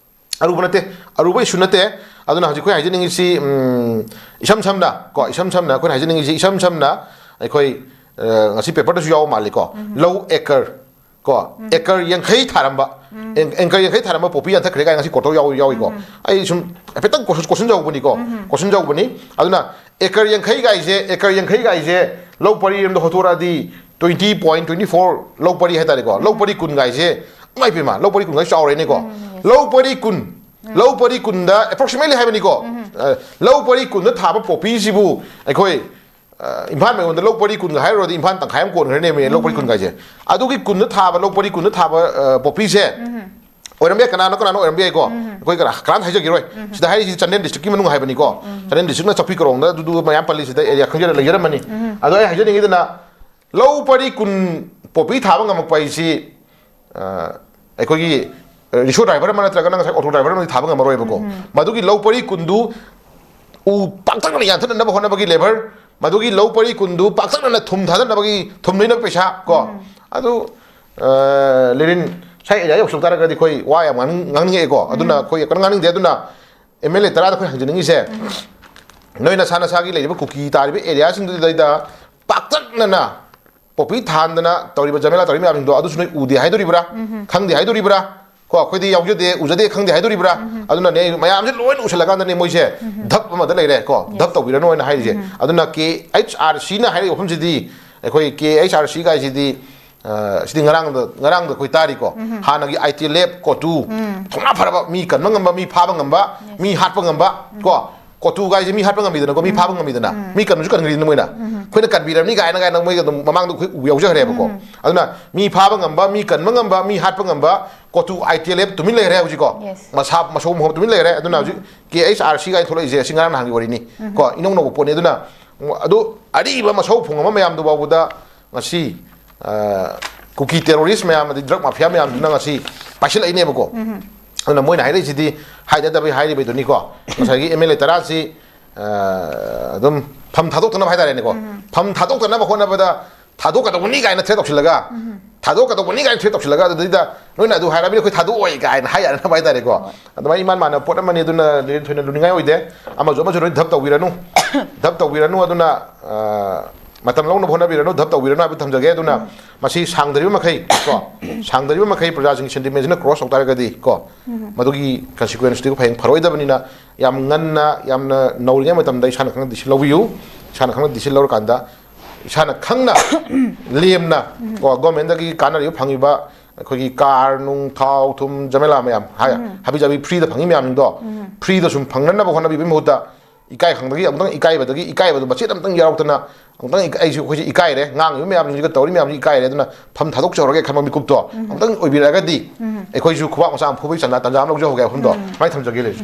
ꯑꯔꯨꯕ ꯅꯠꯇꯦ, ꯑꯔꯨꯕ issue ꯅꯠꯇꯦ꯫ ꯑꯗꯨꯅ ꯍꯧꯖꯤꯛ ꯑꯩꯈꯣꯏ ꯍꯥꯏꯖꯅꯤꯡꯉꯤꯁꯤ, ꯎꯝ, ꯏꯁꯝ ꯁꯝꯅ ꯀꯣ, ꯏꯁꯝ ꯁꯝꯅ ꯑꯩꯈꯣꯏꯅ ꯍꯥꯏꯖꯅꯤꯡꯉꯤꯁꯤ, ꯏꯁꯝ ꯁꯝꯅ ꯑꯩꯈꯣꯏ, ꯑ, ꯉꯁꯤ paper ꯗꯁꯨ ꯌꯥꯎꯕ ꯃꯥꯜꯂꯤꯀꯣ, ꯂꯧ acre ꯀꯣ, acre ꯌꯥꯡꯈꯩ ꯊꯥꯔꯝꯕ, ꯑꯦꯡ-, acre ꯌꯥꯡꯈꯩ ꯊꯥꯔꯝꯕ poppy ꯌꯥꯟꯊꯠꯈ꯭ꯔꯦ ꯀꯥꯏꯅ ꯉꯁꯤ quote ꯇꯧ ꯌꯥꯎ-, ꯌꯥꯎꯏꯀꯣ꯫ ꯑꯩ ꯁꯨꯝ ꯍꯥꯏꯐꯦꯠꯇꯪ question, question ꯌꯥꯎꯕꯅꯤꯀꯣ, question ꯌꯥꯎꯕꯅꯤ꯫ ꯑꯗꯨꯅ acre ꯌꯥꯡꯈꯩ ꯒꯥꯏꯁꯦ, acre ꯌꯥꯡꯈꯩ ꯒꯥꯏꯁꯦ ꯂꯧ ꯄꯔꯤ ꯑꯃꯗ ꯍꯣꯠꯇꯣꯔꯛꯑꯗꯤ twenty point twenty four ꯂꯧ ꯄꯔꯤ ꯍꯥꯏꯇꯥꯔꯦꯀꯣ, ꯂꯧ ꯄꯔꯤ ꯀꯨꯟ ꯒꯥꯏꯁꯦ, ꯏꯃꯥ ꯏꯄꯦꯝꯃ, ꯂꯧ ꯄꯔꯤ ꯀꯨꯟ ꯒꯥꯏꯁꯦ ꯆꯥꯎꯔꯦꯅꯦꯀꯣ꯫ ꯂꯧ ꯄꯔꯤ ꯀꯨꯟ, ꯂꯧ ꯄꯔꯤ ꯀꯨꯟꯗ approximately ꯍꯥꯏꯕꯅꯤꯀꯣ, ꯑ, ꯂꯧ ꯄꯔꯤ ꯀꯨꯟꯗ ꯊꯥꯕ poppy ꯁꯤꯕꯨ ꯑꯩꯈꯣꯏ, ꯑ, ꯏꯝꯐꯥꯜ ꯃꯌꯣꯟꯗ ꯂꯧ ꯄꯔꯤ ꯀꯨꯟꯒ ꯍꯥꯏꯔꯨꯔꯗꯤ ꯏꯝꯐꯥꯜ ꯇꯪꯈꯥꯏ ꯑꯃ ꯀꯣꯟꯈ꯭ꯔꯅꯦꯃꯤ, ꯂꯧ ꯄꯔꯤ ꯀꯨꯟ ꯒꯥꯏꯁꯦ꯫ ꯑꯗꯨꯒꯤ ꯀꯨꯟꯗ ꯊꯥꯕ, ꯂꯧ ꯄꯔꯤ ꯀꯨꯟꯗ ꯊꯥꯕ, ꯑ, poppy ꯁꯦ ꯑꯣꯏꯔꯝꯕ ꯌꯥꯏ, ꯀꯅꯥꯅꯣ, ꯀꯅꯥꯅꯣ ꯑꯣꯏꯔꯝꯕ ꯌꯥꯏꯀꯣ꯫ ꯑꯩꯈꯣꯏ ꯀꯅꯥ, ꯀꯅꯥꯝꯇ ꯍꯥꯏꯖꯈꯤꯔꯣꯏ꯫ ꯁꯤꯗ ꯍꯥꯏꯔꯤꯁꯤ ꯆꯥꯟꯗꯦꯜ district ꯀꯤ ꯃꯅꯨꯡ ꯍꯥꯏꯕꯅꯤꯀꯣ꯫ ꯆꯥꯟꯗꯦꯜ district ꯅ ꯆꯥꯎꯈꯤꯔꯣꯝꯗ ꯑꯗꯨꯗꯨ ꯃꯌꯥꯝ ꯄꯜꯂꯤꯁꯤꯗ area ꯈꯪꯖꯔ ꯂꯩꯖꯔꯝꯃꯅꯤ꯫ ꯑꯗꯣ ꯑꯩ ꯍꯥꯏꯖꯅꯤꯡꯉꯤꯗꯅ, ꯂꯧ ꯄꯔꯤ ꯀꯨꯟ poppy ꯊꯥꯕ ꯉꯝꯃꯛꯄ ꯍꯥꯏꯁꯤ, ꯑ, ꯑꯩꯈꯣꯏꯒꯤ, ꯑ, ꯔꯤꯁꯣ driver ꯑꯃ ꯅꯠꯇ꯭ꯔꯒꯅ ꯉꯁꯥꯏ auto driver ꯑꯃꯗꯤ ꯊꯥꯕ ꯉꯝꯃꯔꯣꯏꯕꯀꯣ꯫ ꯃꯗꯨꯒꯤ ꯂꯧ ꯄꯔꯤ ꯀꯨꯟꯗꯨ ꯎ ꯄꯥꯛꯇꯛꯅꯅ ꯌꯥꯟꯊꯠꯅꯅꯕ ꯍꯣꯠꯅꯕꯒꯤ labour, ꯃꯗꯨꯒꯤ ꯂꯧ ꯄꯔꯤ ꯀꯨꯟꯗꯨ ꯄꯥꯛꯇꯛꯅꯅ ꯊꯨꯝ ꯊꯥꯗꯅꯕꯒꯤ ꯊꯨꯝ ꯂꯩꯅꯕ ꯄꯩꯁꯥ ꯀꯣ꯫ ꯑꯗꯨ, ꯑ, ꯂꯦꯔꯤꯟ ꯁ꯭ꯋꯥꯏ area ꯌꯧꯁꯤꯜꯂꯛ ꯇꯥꯔꯒꯗꯤ ꯑꯩꯈꯣꯏ ꯋꯥ ꯌꯥꯝ ꯉꯥꯡꯅꯤꯡ-, ꯉꯥꯡꯅꯤꯡꯉꯛꯑꯦꯀꯣ꯫ ꯑꯗꯨꯅ ꯑꯩꯈꯣꯏ ꯀꯩꯅꯣ ꯉꯥꯡꯅꯤꯡꯗꯦ꯫ ꯑꯗꯨꯅ M L A ꯇꯔꯥꯗ ꯑꯩꯈꯣꯏ ꯍꯪꯖꯅꯤꯡꯉꯤꯁꯦ, ꯅꯣꯏ ꯅꯁꯥ ꯅꯁꯥꯒꯤ ꯂꯩꯔꯤꯕ ꯀꯨꯀꯤ ꯇꯥꯔꯤꯕ area ꯁꯤꯡꯗꯨꯗꯩꯗ ꯄꯥꯛꯇꯛꯅꯅ poppy ꯊꯥꯍꯟꯗꯅ ꯇꯧꯔꯤꯕ ꯖꯃꯦꯂꯥ ꯇꯧꯔꯤꯕ ꯃꯌꯥꯝꯁꯤꯡꯗꯣ ꯑꯗꯨꯁꯨ ꯅꯣꯏ ꯎꯗꯦ ꯍꯥꯏꯗꯣꯔꯤꯕ꯭ꯔꯥ? ꯈꯪꯗꯦ ꯍꯥꯏꯗꯣꯔꯤꯕ꯭ꯔꯥ? ꯀꯣ, ꯑꯩꯈꯣꯏꯗꯤ ꯌꯥꯎꯖꯗꯦ, ꯎꯖꯗꯦ, ꯈꯪꯗꯦ ꯍꯥꯏꯗꯣꯔꯤꯕ꯭ꯔꯥ? ꯑꯗꯨꯅꯅꯦ, ꯃꯌꯥꯝꯁꯦ ꯂꯣꯏꯅ ꯎꯁꯜꯂꯀꯥꯟꯗꯅꯦ ꯃꯣꯏꯁꯦ ꯙꯞ ꯑꯃꯗ ꯂꯩꯔꯦ ꯀꯣ, ꯙꯞ ꯇꯧꯕꯤꯔꯅꯣ ꯍꯥꯏꯅ ꯍꯥꯏꯔꯤꯁꯦ꯫ ꯑꯗꯨꯅ K H R C ꯅ ꯍꯥꯏꯔꯤꯕ ꯋꯥꯐꯝꯁꯤꯗꯤ, ꯑꯩꯈꯣꯏ K H R C ꯒꯥꯏꯁꯤꯗꯤ, ꯑ, ꯁꯤꯗꯤ ꯉꯔꯥꯡꯗ, ꯉꯔꯥꯡꯗ ꯑꯩꯈꯣꯏ ꯇꯥꯔꯤꯀꯣ꯫ ꯍꯥꯟꯅꯒꯤ I T L F, ꯀꯣꯇꯨ, ꯊꯧꯅꯥ ꯐꯔꯕ, ꯃꯤ ꯀꯟꯕ ꯉꯝꯕ, ꯃꯤ ꯐꯥꯕ ꯉꯝꯕ, ꯃꯤ ꯍꯥꯠꯄ ꯉꯝꯕ ꯀꯣ, ꯀꯣꯇꯨ ꯒꯥꯏꯁꯦ ꯃꯤ ꯍꯥꯠꯄ ꯉꯝꯃꯤꯗꯅꯀꯣ, ꯃꯤ ꯐꯥꯕ ꯉꯝꯃꯤꯗꯅ, ꯃꯤ ꯀꯟꯕꯁꯨ ꯀꯟꯈ꯭ꯔꯤꯗꯅ ꯃꯣꯏꯅ꯫ ꯑꯩꯈꯣꯏꯅ ꯀꯟꯕꯤꯔꯕꯅꯤ ꯀꯥꯏꯅ, ꯀꯥꯏꯅ ꯃꯣꯏꯒ ꯑꯗꯨꯝ ꯃꯃꯥꯡꯗ ꯑꯩꯈꯣꯏ ꯎꯕ ꯌꯥꯎꯖꯈ꯭ꯔꯦꯕꯀꯣ꯫ ꯑꯗꯨꯅ ꯃꯤ ꯐꯥꯕ ꯉꯝꯕ, ꯃꯤ ꯀꯟꯕ ꯉꯝꯕ, ꯃꯤ ꯍꯥꯠꯄ ꯉꯝꯕ ꯀꯣꯇꯨ I T L F ꯇꯨꯃꯤꯟ ꯂꯩꯈ꯭ꯔꯦ ꯍꯧꯖꯤꯛꯀꯣ꯫ Yes. ꯃꯁꯥ, ꯃꯁꯧ ꯃꯍꯣꯝ ꯇꯨꯃꯤꯟ ꯂꯩꯈ꯭ꯔꯦ꯫ ꯑꯗꯨꯅ ꯍꯧꯖꯤꯛ K H R C ꯀꯥꯏꯅ ꯊꯣꯛꯂꯛꯏꯁꯦ, ꯑꯁꯤ ꯉꯔꯥꯡ ꯅꯍꯥꯟꯒꯤ ꯋꯥꯔꯤꯅꯤ ꯀꯣ, ꯏꯅꯧ ꯅꯧꯕ ꯄꯣꯠꯅꯤ꯫ ꯑꯗꯨꯅ ꯑꯗꯨ ꯑꯔꯤꯕ ꯃꯁꯧ ꯐꯨꯡ ꯑꯃ ꯃꯌꯥꯝꯗꯨ ꯐꯥꯎꯕꯗ ꯉꯁꯤ, ꯑ, ꯀꯨꯀꯤ terrorist ꯃꯌꯥꯝ, ꯑꯗꯩ drug mafia ꯃꯌꯥꯝꯗꯨꯅ ꯉꯁꯤ ꯄꯥꯏꯁꯤꯜꯂꯛꯏꯅꯦꯕꯀꯣ꯫ ꯑꯗꯨꯅ ꯃꯣꯏꯅ ꯍꯥꯏꯔꯛꯏꯁꯤꯗꯤ ꯍꯥꯏꯗꯗꯕꯩ ꯍꯥꯏꯔꯤꯕꯩꯗꯨꯅꯤꯀꯣ꯫ ꯉꯁꯥꯏꯒꯤ M L A ꯇꯔꯥꯁꯤ, ꯑ, ꯑꯗꯨꯝ ꯐꯝ ꯊꯥꯗꯣꯛꯇꯅꯕ ꯍꯥꯏꯇꯥꯔꯦꯅꯦꯀꯣ, ꯐꯝ ꯊꯥꯗꯣꯛꯇꯅꯕ ꯍꯣꯠꯅꯕꯗ ꯊꯥꯗꯣꯛꯀꯗꯧꯕꯅꯤ ꯀꯥꯏꯅ ꯊ꯭ꯔꯦꯠ ꯇꯧꯁꯤꯜꯂꯒ, ꯊꯥꯗꯣꯛꯀꯗꯧꯕꯅꯤ ꯀꯥꯏꯅ ꯊ꯭ꯔꯦꯠ ꯇꯧꯁꯤꯜꯂꯒ, ꯑꯗꯨꯗꯩꯗ ꯅꯣꯏꯅ ꯑꯗꯨ ꯍꯥꯏꯔꯕꯅꯤꯅ ꯑꯩꯈꯣꯏ ꯊꯥꯗꯣꯛꯑꯣꯏ ꯀꯥꯏꯅ ꯍꯥꯏ ꯌꯥꯅꯅꯕ ꯍꯥꯏꯇꯥꯔꯦꯀꯣ꯫ ꯑꯗꯨꯃꯥꯏꯅ ꯏꯃꯥꯟ ꯃꯥꯟꯅꯕ ꯄꯣꯠ ꯑꯃꯅꯤ꯫ ꯑꯗꯨꯅ ꯊꯣꯏꯅ ꯂꯨꯅꯤꯡꯉꯥꯏ ꯑꯣꯏꯗꯦ꯫ ꯑꯃꯁꯨ ꯑꯃꯁꯨ ꯂꯣꯏ ꯙꯞ ꯇꯧꯕꯤꯔꯅꯨ꯫ ꯙꯞ ꯇꯧꯕꯤꯔꯅꯨ꯫ ꯑꯗꯨꯅ, ꯑ, ꯃꯇꯝ ꯂꯧꯅꯕ ꯍꯣꯠꯅꯕꯤꯔꯅꯨ, ꯙꯞ ꯇꯧꯕꯤꯔꯅꯨ ꯍꯥꯏꯕ ꯊꯝꯖꯒꯦ꯫ ꯑꯗꯨꯅ ꯃꯁꯤ ꯁꯥꯡꯗꯔꯤꯕ ꯃꯈꯩ ꯀꯣ, ꯁꯥꯡꯗꯔꯤꯕ ꯃꯈꯩ ꯄ꯭ꯔꯖꯥꯁꯤꯡꯒꯤ ꯁꯦꯟꯇꯤꯃꯦꯟꯁꯤꯅ ꯀ꯭ꯔꯣꯁ ꯇꯧ ꯇꯥꯔꯒꯗꯤ ꯀꯣ, ꯃꯗꯨꯒꯤ ꯀꯟꯁꯤꯀ꯭ꯋꯦꯟꯁꯇꯨ ꯐꯌꯦꯡ ꯐꯔꯣꯏꯗꯕꯅꯤꯅ, ꯌꯥꯝ ꯉꯟꯅ, ꯌꯥꯝꯅ ꯅꯧꯔꯤꯉꯩ ꯃꯇꯝꯗ ꯏꯁꯥꯅ ꯈꯪꯅ ꯗꯤꯁꯤꯖꯟ ꯂꯧꯕꯤꯌꯨ꯫ ꯏꯁꯥꯅ ꯈꯪꯅ ꯗꯤꯁꯤꯖꯟ ꯂꯧꯔꯀꯥꯟꯗ ꯏꯁꯥꯅ ꯈꯪꯅ ꯂꯦꯝꯅ ꯀꯣ, ꯒꯣꯔꯃꯦꯟꯗꯒꯤ ꯀꯥꯟꯅꯔꯤꯕ ꯐꯪꯉꯤꯕ ꯑꯩꯈꯣꯏꯒꯤ ꯀꯥꯔ ꯅꯨꯡ ꯊꯥꯎ ꯊꯨꯝ ꯖꯃꯦꯂꯥ ꯃꯌꯥꯝ ꯍꯥꯏ, ꯍꯥꯕꯤ ꯖꯥꯕꯤ ꯐ꯭ꯔꯤꯗ ꯐꯪꯉꯤ ꯃꯌꯥꯝꯁꯤꯡꯗꯣ ꯐ꯭ꯔꯤꯗ ꯁꯨꯝ ꯐꯪꯅꯅꯕ ꯍꯣꯠꯅꯕꯤꯕꯒꯤ ꯃꯍꯨꯠꯇ ꯏꯀꯥꯏ ꯈꯪꯗꯒꯤ ꯑꯃꯨꯛꯇꯪ ꯏꯀꯥꯏꯕꯗꯒꯤ ꯏꯀꯥꯏꯕꯗꯣ ꯃꯆꯦꯠ ꯑꯃꯇꯪ ꯌꯥꯎꯔꯛꯇꯅ ꯑꯃꯨꯛꯇꯪ ꯏꯀꯥꯏ-, ꯑꯩꯁꯨ ꯑꯩꯈꯣꯏꯁꯦ ꯏꯀꯥꯏꯔꯦ, ꯉꯥꯡꯉꯤꯕ ꯃꯌꯥꯝꯁꯤꯡꯁꯤꯒ ꯇꯧꯔꯤ ꯃꯌꯥꯝꯁꯤ ꯏꯀꯥꯏꯔꯦ, ꯑꯗꯨꯅ ꯐꯝ ꯊꯥꯗꯣꯛꯆꯍꯧꯔꯒꯦ ꯈꯟꯕ ꯃꯤꯀꯨꯞꯇꯣ ꯑꯃꯨꯛꯇꯪ ꯑꯣꯏꯕꯤꯔꯛꯑꯒꯗꯤ ꯑꯩꯈꯣꯏꯁꯨ ꯈꯨꯕꯥꯛ ꯃꯆꯥ ꯑꯃ ꯐꯨꯕꯒꯤ ꯇꯟꯖꯥ, ꯇꯟꯖꯥ ꯑꯃ ꯂꯧꯖꯍꯧꯒꯦ ꯍꯥꯏꯕ ꯃꯐꯝꯗꯣ ꯁꯨꯃꯥꯏꯅ ꯊꯝꯖꯒꯦ ꯂꯩꯔꯤꯁꯦ꯫